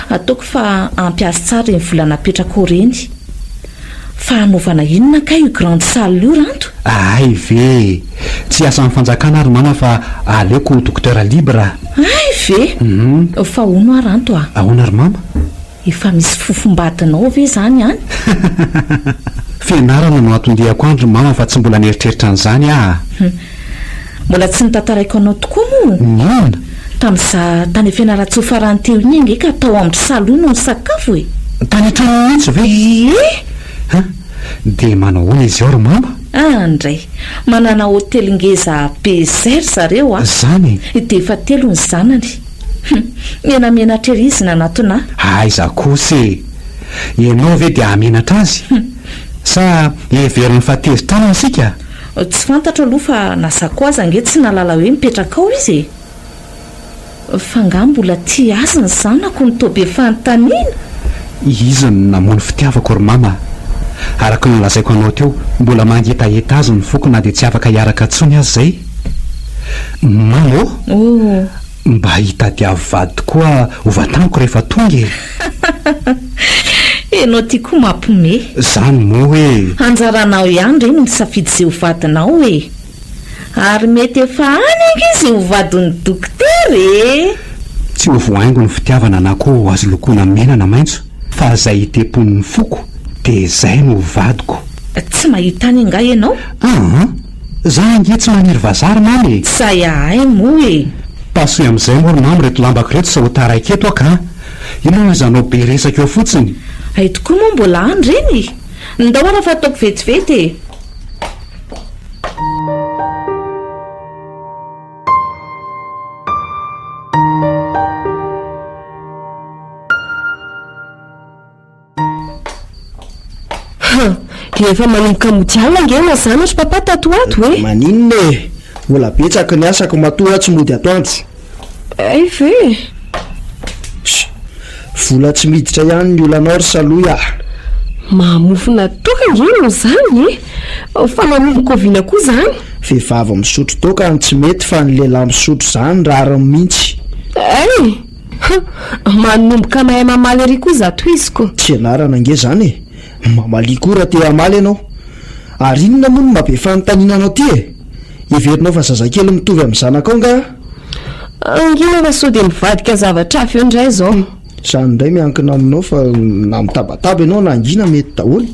Ataoko fa ampy azy tsara ireny vola napetrakao ireny. Fa hanaovana inona kay io grande salle io Ranto? Hay ve e! Tsy hiasa amin'ny fanjakana aho ry mama fa aleoko ho docteur libre. Hay ve! Fa hono aho Ranto a! Ahoana ry mama? Efa misy fofombadinao ve izany any? Fianarana no anton-diako any ry mama fa tsy mbola nieritreritra an'izany aho a! Mbola tsy notantaraiko anao tokoa moa? Ny inona? Tamin'izaho tany Fianarantsoa farany teo iny ange ka tao amin-dry Salohy no nisakafo e! Tany an-tranony mihitsy ve? Ie! An! Dia manao ahoana izy ao ry mama? Andray! Manana hotely ngeza be izay ry zareo a! Izany e! Dia efa telo ny zanany. Hum! Menamenatra ery izy nanatona ahy. Aiza kosa e! Ianao ve dia hahamenatra azy? Sa heveriny fa tezitra aminy isika? Tsy fantatro aloha fa na za koa aza ange tsy nahalala hoe mipetraka ao izy e! Fa nga mbola tia azy ny zanako no toa be fanontaniana? Izy no namono fitiavako ry mama a! Araka ny nolazaiko anao teo, mbola mangetaheta azy ny foko na dia tsy afaka hiaraka intsony aza izay. Mama ô! Oh! Mba hitadiavo vady tokoa ho vantaniko rehefa tonga e! Enao ty koa mapme. Zany moa e! Anjaranao ihany re no misafidy ze ho vadinao e! Ary mety efa any ange ze ho vadin'ny dokotera e! Tsy ho voahaingo ny fitiavana na koa ho azo lokoina mena na maitso fa zay hitemponin'ny foko dia zay no ho vadiko. Tsy mahita any angaha ianao? Aa! Za ange tsy maniry vazaha ry mamy e! Zay ahay moa e! Pasoy amin'izay moa ry mamy ireto lambako ireto sao ho taraiky eto aho ka! Inona no aizanao be resaka eo fotsiny? Hay tokoa moa mbola any ireny e! Ndao ara fa ataoko vetivety e! Ha! Dia efa manomboka mody alina ange ianao zany ry papa tato ho ato e! Maninona e! Mbola betsaka ny asako matoa aho tsy mody atoandro. Hay ve? Sh! Vola tsy miditra ihany ny olanao ry Salohy ah! Mahamofona toaka ange ianao zany e! Fa manomboka oviana koa zany? Vehivavy misotro toaka no tsy mety fa ny lehilahy misotro zany rariny mihitsy. Hay! Manomboka mahay mamaly ery koa za tohiziko. Tsy ianarana ange zany e! Mamalia koa raha te hamaly ianao. Ary inona moa no maha be fanontaniana anao ty e? Heverinao fa zazakely mitovy amin'ny zanakao nga? Angina fa sao dia mivadika zavatra hafa eo indray izao. Izany indray miankina aminao fa na mitabataba ianao na angina mety daholo.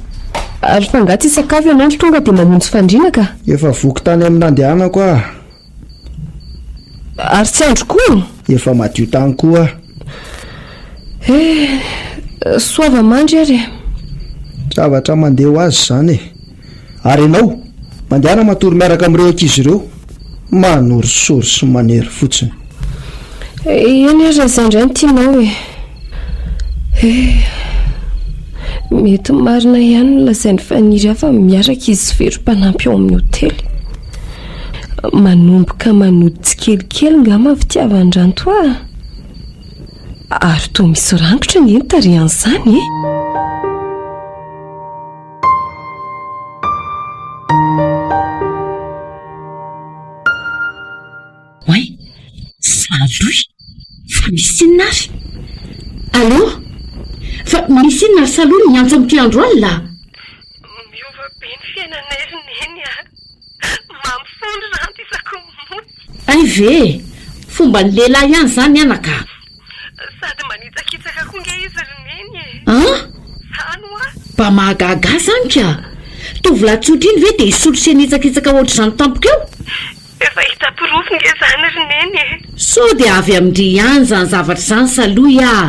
Ary fa nga tsy hisakafo ianao no tonga dia mamonjy fandriana ka? Efa voky tany amin'ny nandehanako aho. Ary tsy andro koa? Efa madio tany koa aho. Eh, soava mandry ary e. Zavatra mandeha ho azy izany e. Ary ianao, mandehana matory miaraka amin'ireo ankizy ireo. Manorisory sy manery fotsiny. Eny ary raha izay indray no tianao e. Eh, mety marina ihany ny lazain'i Faniry ahy fa miaraka izy sy Vero mpanampy ao amin'ny hotely. Manomboka manody tsikelikely ngamba ny fitiavan-dRanto ahy. Ary toa misy rangotra anie ny tarehan'izany e! Oay! Salohy! Fa misy inona ary? Allô? Fa misy inona ry Salohy miantso amin'ity andro alina? Miova be ny fiainanay ry Neny a! Mamy foana ry Ranto isaky ny mody. Hay ve e! Fomban'ny lehilahy ihany izany anaka a! Sady manitsakitsaka koa nge izy ry Neny e! An? Zany hoa! Mba mahagaga ahy zany ka! Tovolahy tsotra iny ve dia hisotro sy hanitsakitsaka ohatr'izany tampoka eo? Efa hita porofo nge zany ry neny e! Sao dia avy amin-dry ihany izany zavatra izany Salohy ah!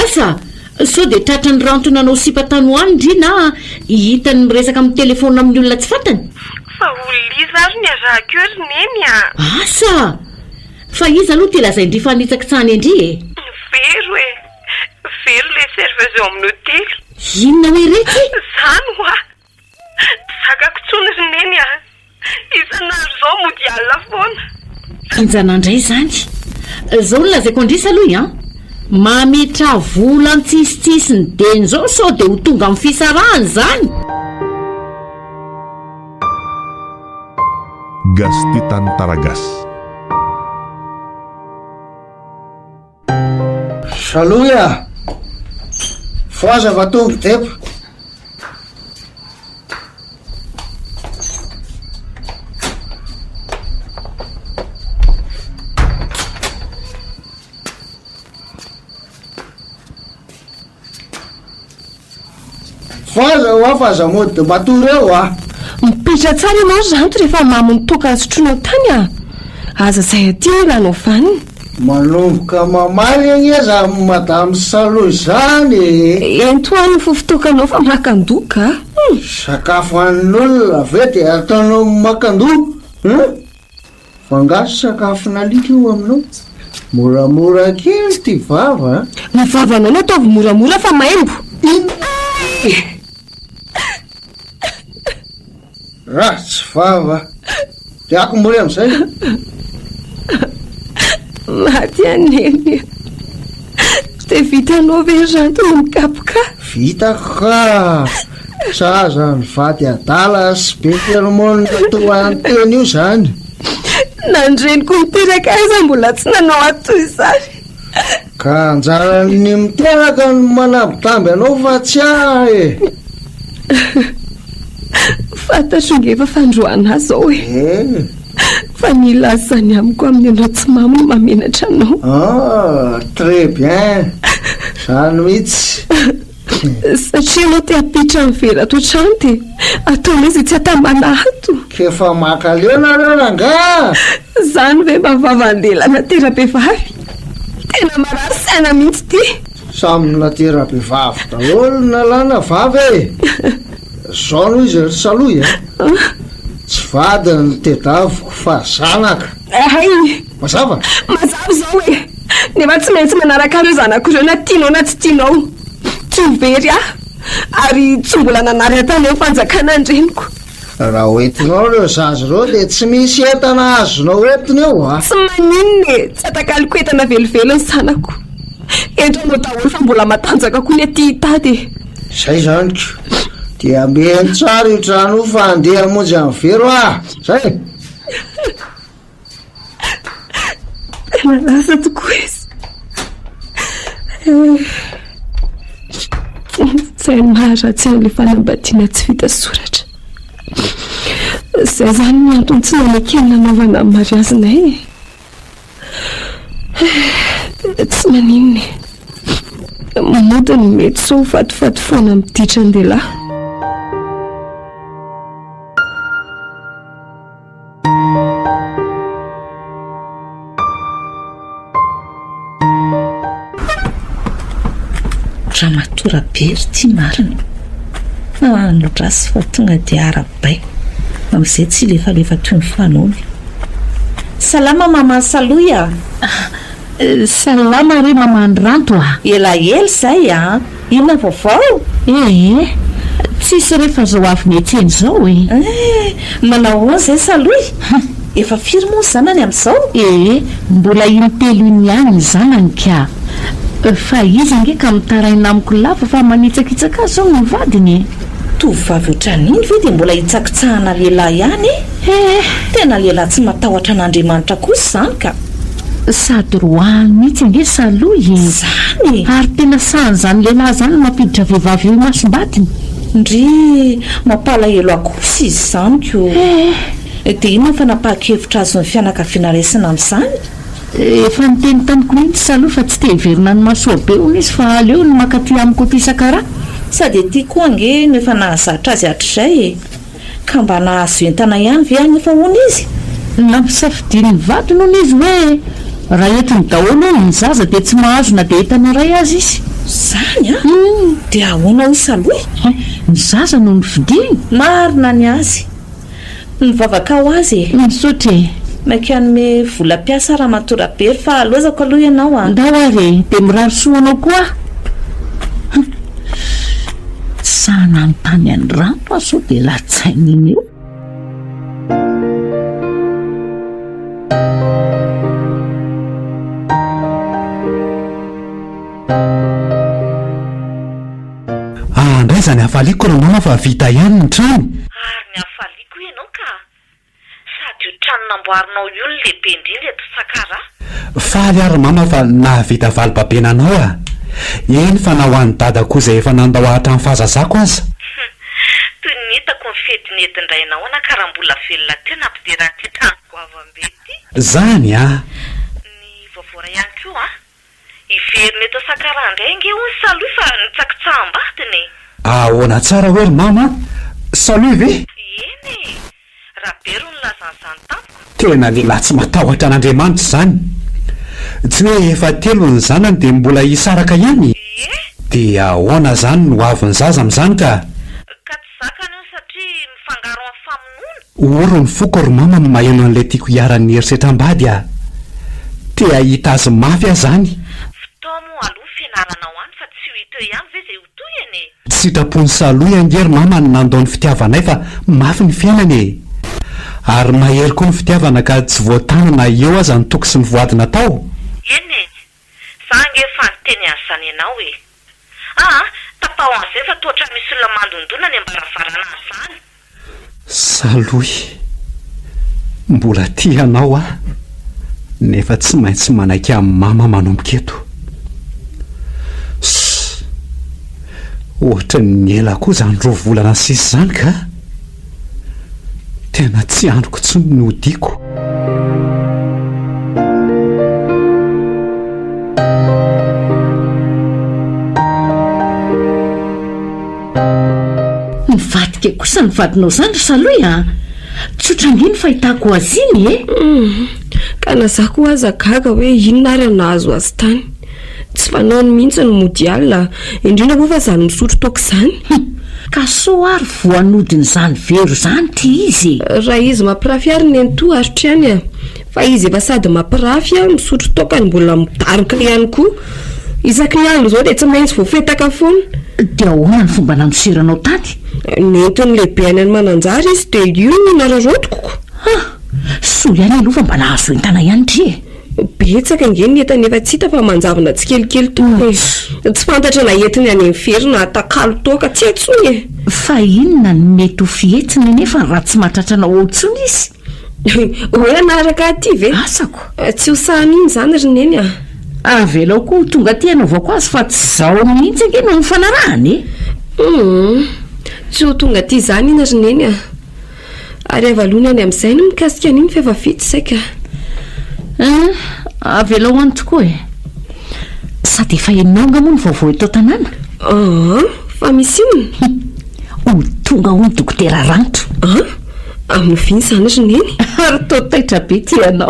Asa, sao dia tratran'i Ranto nanao sipa tany ho any ndry na hitany miresaka amin'ny telefaonina amin'ny olona tsy fantany? Fa olona iza ary ny arahako eo ry neny a! Asa! Fa iza aloha ity lazain-dry fa hanitsakitsahany an-dry e? Vero e! Vero ilay serveuse eo amin'ny hotely. Inona hoe retsy? Zany hoa! Tsy zakako intsony ry Neny a! Isan'andro izao mody alina foana. Henjana indray izany. Izao no lazaiko an-dry Salohy an! Mametraha vola an-tsisitsisiny dieny izao sao dia ho tonga amin'ny fisarahana izany! Gastitan Taragas. Salohy a! Fohaza fa tonga depa. Fohaza hoa fa aza mody matory eo a! Mipetra tsara ianao ry Ranto rehefa mamo ny toaka sotroinao tany a! Aza zay aty no ilanao vaniny. Manomboka mamaly anie zany madame Salohy zany e! Ento any ny fofon-toakanao fa makan-doha ka! Sakafo hanin'olona ve dia ataonao makan-doha hein? Fa angaha sakafon'alika io aminao? Moramora kely ity vava a! Ny vavanao no ataovy moramora fa maimbo! Inona? Ratsy vava! Dia akombory amin'izay! Maty aho Neny a! Dia vitanao ve ry Ranto no mikapoka ahy? Vitako ka! Sahaza ny vady adala sy be feromone toa an'teny io izany. Na ny reniko niteraka ahy aza mbola tsy nanao ahy toy izany. Ka anjaran'ny miteraka no manambitamby anao fa tsy ahy e! Fantatro nge fa fandroana ahy izao e. Eh. Fa ny hilaza izany amiko amin'ny ianao tsy mamo no mahamenatra anao. Ah, très bien. Izany mihitsy. Satria ianao te hampiditra ny vera ato an-trano dia ataonao izay tsy hahatamana ato. K'efa mankaleo nareo rangaha? Izany ve mba vavan-dehilahy natera-behivavy? Tena marary saina mihitsy ity. Samy natera-behivavy daholo na lahy na vavy e! Zao no izy ry Salohy a! Tsy vady no tedaviko fa zanaka. Hay! Mazava? Mazava izao e! Nefa tsy maintsy manaraka ahy ireo zanako ireo na tianao na tsy tianao. Tsy ho very aho. Ary tsy mbola nanary ahy tany amin'ny fanjakana ny reniko. Raha hoentinao ireo zaza ireo dia tsy misy entana azonao entina eo a! Tsy maninona e! Tsy atakaloko entana velively ny zanako. Ento anao daholo fa mbola matanjaka koa ny aty hitady e! Zay zany ko! Dia ambeno tsara io trano io fa handeha hamonjy an'i Vero aho! Zay! Tena lasa tokoa izy. Izay ny maharatsy an'ilay fanambadiana tsy vita soratra. Izay izany no antony tsy nanekeny nanaovana ny mariazinay e. Tsy maninona e. Mody ny mety sao ho fatifaty foana amin'ny ditran-dehilahy. Ramatoa Rabery ity marina. Ah, nodraso fa tonga dia arahabaiko. Amin'izay tsy hilefalefa toy ny fanaony. Salama Maman Salohy a! Salama re Maman Ranto a! Elaela izay a! Inona ny vaovao? Ee, tsisy re fa zao avy miantsena izao e! Eh, manao ahoana izay Salohy? Efa firy moa ny zanany amin'izao? Ee, mbola intelo iny ihany ny zanany ka! Fa izy ange ka mitaraina amiko lava fa manitsakitsaka azy hono ny vadiny e! Tovovavy ohatran'iny ve dia mbola hitsakitsahana lehilahy ihany e? Ee! Tena lehilahy tsy matahotra an'Andriamanitra kosa izany ka! Sady roahiny mihitsy ange Salohy e! Izany e! Ary tena sahan'izany lehilahy izany ny mampiditra vehivavy eo imasom-badiny? Ndrii, mampalahelo ahy kosa izy izany ko! Ee! Dia inona ny fanapahan-kevitra azon'ny fianakaviana raisina amin'izany? Efa niteny tamiko mihitsy Salohy fa tsy te hiverina any Mahasoabe hono izy fa aleony maka aty amiko aty Sakaraha. Sady aty koa ange no efa nahazatra azy hatrizay e! Ka mba nahazo entana ihany ve anefa hono izy? Nampisafidian'ny vadiny hono izy hoe raha entiny daholo hono ny zaza dia tsy mahazo na dia entana iray aza izy. Zany an? Dia ahoana hoy Salohy? Ny zaza no nofidiny. Marina ny azy. Mivavaka ho azy e. Misaotra e. Maika hanome vola mpiasa Ramatoa Rabery fa lozako aloha ianao an. Ndao ary e, dia mirary soa anao koa aho. Tsy sahy nanontany an'i Ranto aho sao dia latsain'iny eo. Ah, ndray izany hafaliako ry mama fa vita ihany ny trano. Ary ny hafaliako ianao ka. Sady io trano namboarinao io no lehibe indrindra eto Sakaraha. Faly aho ry mama fa nahavita valibabena anao ah! Eny fa na ho an'i dada koa izay efa nandao ahy hatramin'ny fahazazako aza. Toy ny hitako ny fety nentin-drainao anaka raha mbola velona teo nampidera an'ity trano goavam-be ity. Zany ah! Ny vaovao iray ihany koa an! Hiverina eto Sakaraha indray ange hono Salohy fa nitsakitsaham-badiny e! Ahoana tsara hoe ry mama an? Salohy ve? Eny e! Rabe ro nilaza an'izany tamiko. Tena lehilahy tsy matahotra an'Andriamanitra izany. Tsy hoe efa telo ny zanany dia mbola hisaraka ihany? Ie! Dia ahoana izany ny hoavin'ny zaza amin'izany ka? Ka tsy zakany hono satria mifangaro amin'ny famonoana. Ory ny foko ry mama no maheno an'ilay tiako hiharan'ny herisetram-bady a! Te hahita azy mafy aho zany. Vitao moa aloha fianaranao any fa tsy ho hita eo ihany ve izay ho tohiny e! Tsy sitrapon'i Salohy ange ry mama ny nandao ny fitiavanay fa mafy ny fiainana e! Ary mahery koa ny fitiavana ka tsy voatana na eo aza ny toky sy ny voady natao. Eny e! Za ange efa niteny an'izany ianao e! Aa! Tapaho an'izay fa toa ohatran'ny misy olona mandondona any am-baravarana any izany. Salohy, mbola tia anao aho, nefa tsy maintsy manaiky amin'i mama manomboka eto. Ss! Ohatran'ny ela koa izany roa volana sisa izany ka! Tena tsy andriko intsony ny hodiako. Nivadika kosa ny vadinao izany ry Salohy a! Tsotra ange ny fahitako azy iny e! Ka na za koa aza gaga hoe inona ary no nahazo azy tany. Tsy fanaony mihitsy ny mody alina, indrindra moa fa izany misotro toaka izany. Hum! Ka sao ary voanodin'izany vero izany ity izy e! Raha izy mampirafy ary nenitoa aritro ihany a! Fa izy efa sady mampirafy a, misotro toaka no mbola midaroka ihany koa. Isaky ny alina izao dia tsy maintsy voafetaka foana. Dia ahoana ny fomba nandosiranao tany? Nentin'ny lehibeny any Mananjary izy dia io no nararaotiko ko! Ha! Soa ihany aloha fa mba nahazo entana ihany dry e! Betsaka ange ny entana efa tsy hita fa manjavona tsikelikely tokoa e! Tsy fantatra na entiny any amin'ny very na atakalo toaka, tsy hay intsony e! Fa inona no mety ho fihetsiny anefa raha tsy mahatratra anao ao intsony izy? Hoe hanaraka ahy aty ve? Asako! Tsy ho sahy mihitsy izany ry Neny a! Avelao koa ho tonga aty hanaovako azy fa tsy izao mihitsy ange no nifanarahana e! Humm! Tsy ho tonga aty izany iny ry Neny a! Ary avalony any amin'izay ny mikasika an'iny fa efa vita izay ka. Hein, avelao any tokoa e. Sady efa henonao angaha moa ny vaovao eto an-tanàna? Aa, fa misy inona? Hum, ho tonga hono Dokotera Ranto. An? Amin'ny oviana izany ry Neny? Ary toa taitra be ity ianao.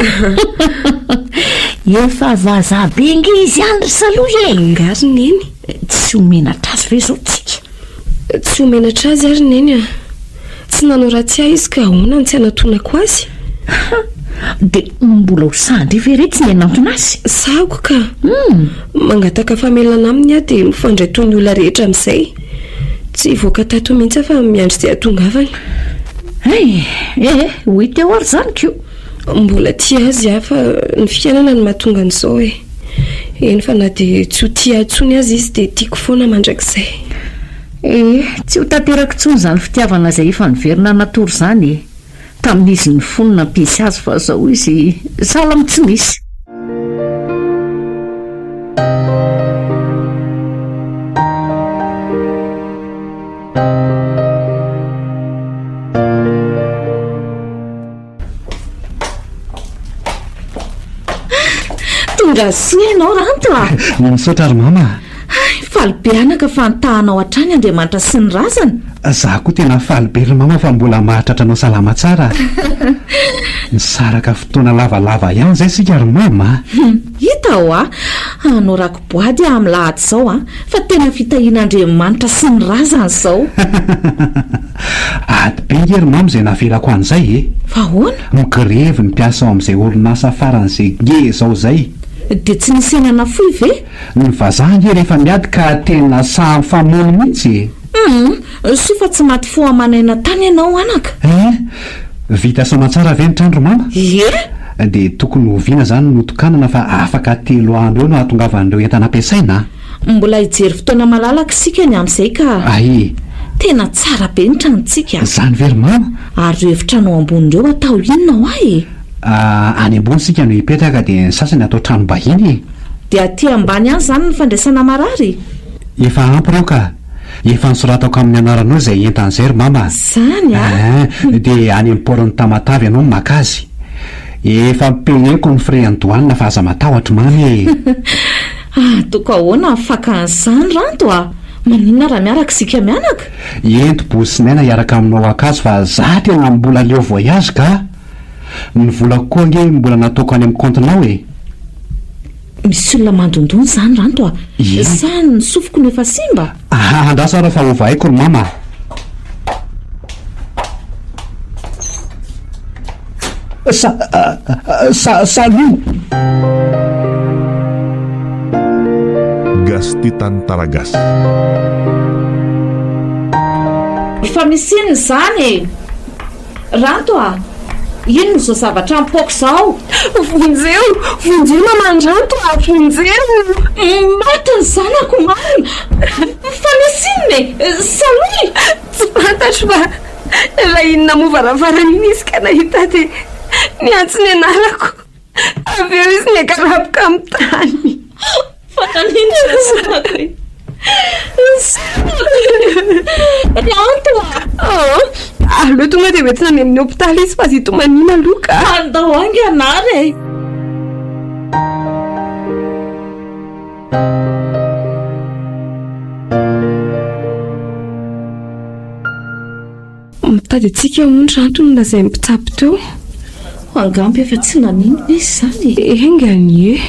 Efa vazaha be ange izy any ry Salohy e! Angaha ry Neny? Tsy ho menatra azy ve izao tsika? Tsy ho menatra azy ary Neny a! Tsy nanao ratsy ahy izy ka ahoana no tsy hanatonako azy? Ha! Dia mbola ho sahy indray ve retsy ny hanantona azy? Sahiko ka! Mangataka famelana aminy aho dia mifandray toy ny olona rehetra amin'izay. Tsy hivoaka tato mihitsy aho fa miandry izay hahatongavany. Hay! Eh! Ho hita eo ary izany ko! Mbola tia azy aho fa ny fiainana no mahatonga an'izao e! Eny fa na dia tsy ho tia ahy intsony aza izy dia tiako foana mandrakizay. Ee, tsy ho tanteraka intsony izany fitiavana izay efa niverina natory izany e! Tamin'izy nifono nampisy azy fa izao izy sahala amin'ny tsy misy. Tonga soa ianao Ranto a! Misaotra ry mama a! Hay, faly be anaka fa nitahanao hatrany Andriamanitra sy ny razana. Za koa tena faly be ry mama fa mbola mahatratra anao salama tsara a! Nisaraka fotoana lavalava ihany izay isika ry mama a! Hita hoa, hanao rako-boady aho amin'ny lahady izao a! Fa tena fitahian'Andriamanitra sy ny razana izao. Ady be nge ry mama izay navelako an'izay e! Fa ahoana? Migrevy ny mpiasa ao amin'izay orinasa faran'izay ngeza ao izay. Dia tsy nisy aina nafoy ve? Ny vazaha ange rehefa miady ka tena sahy mifamono mihitsy e! Humm! Soa fa tsy maty fo aman'aina tany ianao anaka. Hein! Vita soamantsara ve ny trano ry mama? Ie! Dia tokony oviana izany no tokanana fa afaka telo andro eo no hahatongavan'ireo entana ampiasaina a! Mbola hijery fotoana malalaka isika ny amin'izay ka! Ay! Tena tsara be ny tranontsika. Izany ve ry mama? Ary ireo efitrano ao ambony ireo atao inona hoa e? Any ambony isika no hipetraka dia ny sasany atao tranom-bahiny e! Dia aty ambany ihany izany ny fandraisana marary? Efa ampy ireo ka! Efa nosoratako amin'ny anaranao izay entana izay ry mama a! Izany a! Eeh, dia any amin'ny port-n'i Tamatave ianao no maka azy. Efa payeko ny frais an'ny douane fa aza matahotra mamy e! Ataoko ahoana ny faka an'izany Ranto a! Maninona raha miaraka isika mianaka? Ento Bozy sy Naina hiaraka aminao haka azy fa za tena mbola leo voyage ka! Ny volako koa ange mbola nataoko any amin'ny compte-nao e! Misy olona mandondona izany Ranto a! Ie. Sa ny sofiko no efa simba? Aha, andraso ary fa ovaiko ry mama a! Sa, sa, salut! Gasy tia tantara gasy. Fa misy inona izany e? Ranto a! Inona izao zavatra mipoaka izao? Vonjeo! Vonjeo maman Ranto a! Vonjeo! Maty ny zanako marina! Fa nisy inona e? Salohy! Tsy fantatro fa raha iny namoha varavarana iny izy ka nahita ahy dia niantso ny anarako. Avy eo izy niakarapoka amin'ny tany. Fa naninona ny zanako e? Ny zanako e! Ranto a! Oh, aleo tonga dia hoentina any amin'ny hopitaly izy fa aza itomaniana aloha ka. Andao haingana ary e! Mitady antsika hono Ranto no lazain'ny mpitsabo teo. Angamba efa tsy naninona izy izany e. Enga anie.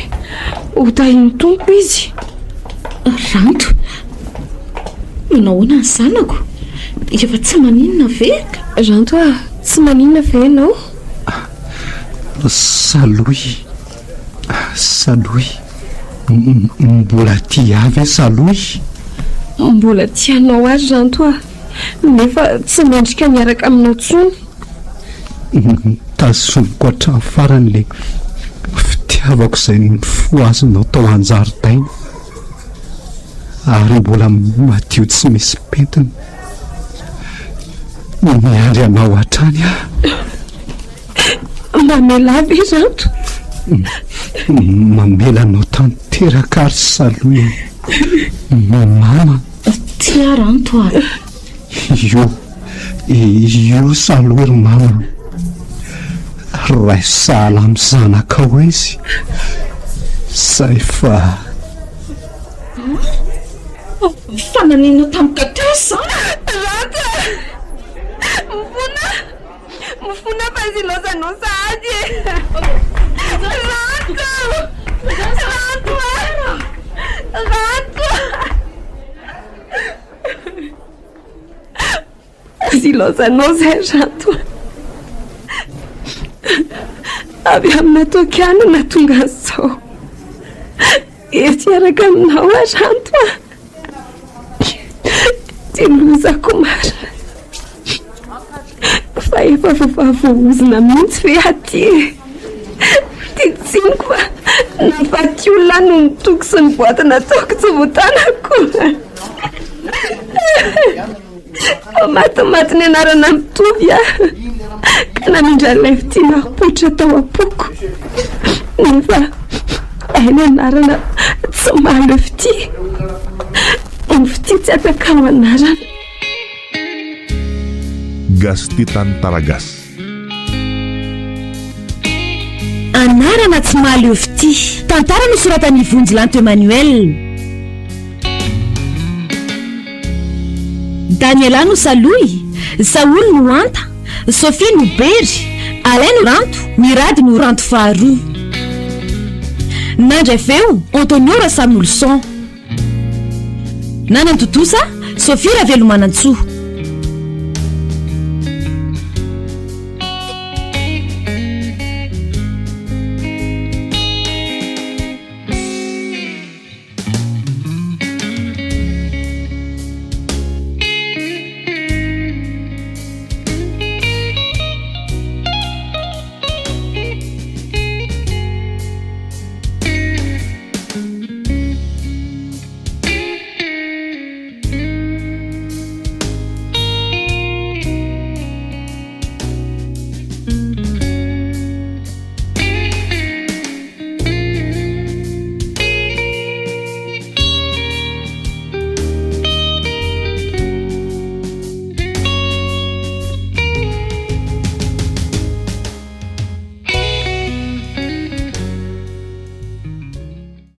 Ho tahin'ny Tompo izy. Ranto, nahoana ny zanako? Efa tsy maninona ve? Ranto a, tsy maninona ve ianao? Salohy, Salohy, mbola tia ahy ve Salohy? Mbola tia anao ahy ry Ranto a. Nefa tsy mendrika ny hiaraka aminao intsony. Notazomiko hatramin'ny farany ilay fitiavako izay nofohazinao tao an-jaridaina ary mbola madio tsy misy pentina. Miandry anao hatrany aho. Mamela ahy ve Ranto? Mamela anao tanteraka ary Salohy mama. Tia Ranto a! Io, io Salohy ry mama. Raiso sahala amin'ny zanakao izy. Zay fa. Fa naninona tampoka teo izany? Ranto a! Mifona! Mifona fa izy ilaozanao sahady e! Ranto! Ranto a! Ranto a! Izy ilaozanao izay Ranto a! Avy amina toaka ihany no nahatonga an'izao. Etsy hiaraka aminao aho Ranto a! Ty lozako marina. Fa efa vehivavy voaozona mihitsy ve aty e? Ty tsiniko fa nahafaty olona aho noho ny toky sy ny boaty nataoko tsy voatanako. Fa matimaty ny anarana mitovy aho ka namindra an'ilay fitia naripoitra tao am-poko. Nefa hay ny anarana tsy mahaleo fitia. Ny fitia tsy atakalo anarana. Gasy tia tantara gasy. Anarana tsy mahaleo fitia. Tantara nosoratan'i Vonjy Lanto Emmanuel. Daniela no Salohy, Saholy no Anta, Sophie no Bery, Alain no Ranto, Mirady no Ranto faharoa. Nandray feo, Antonio Rasamilson. Nanatontosa, Sophie Ravelomanantsoa.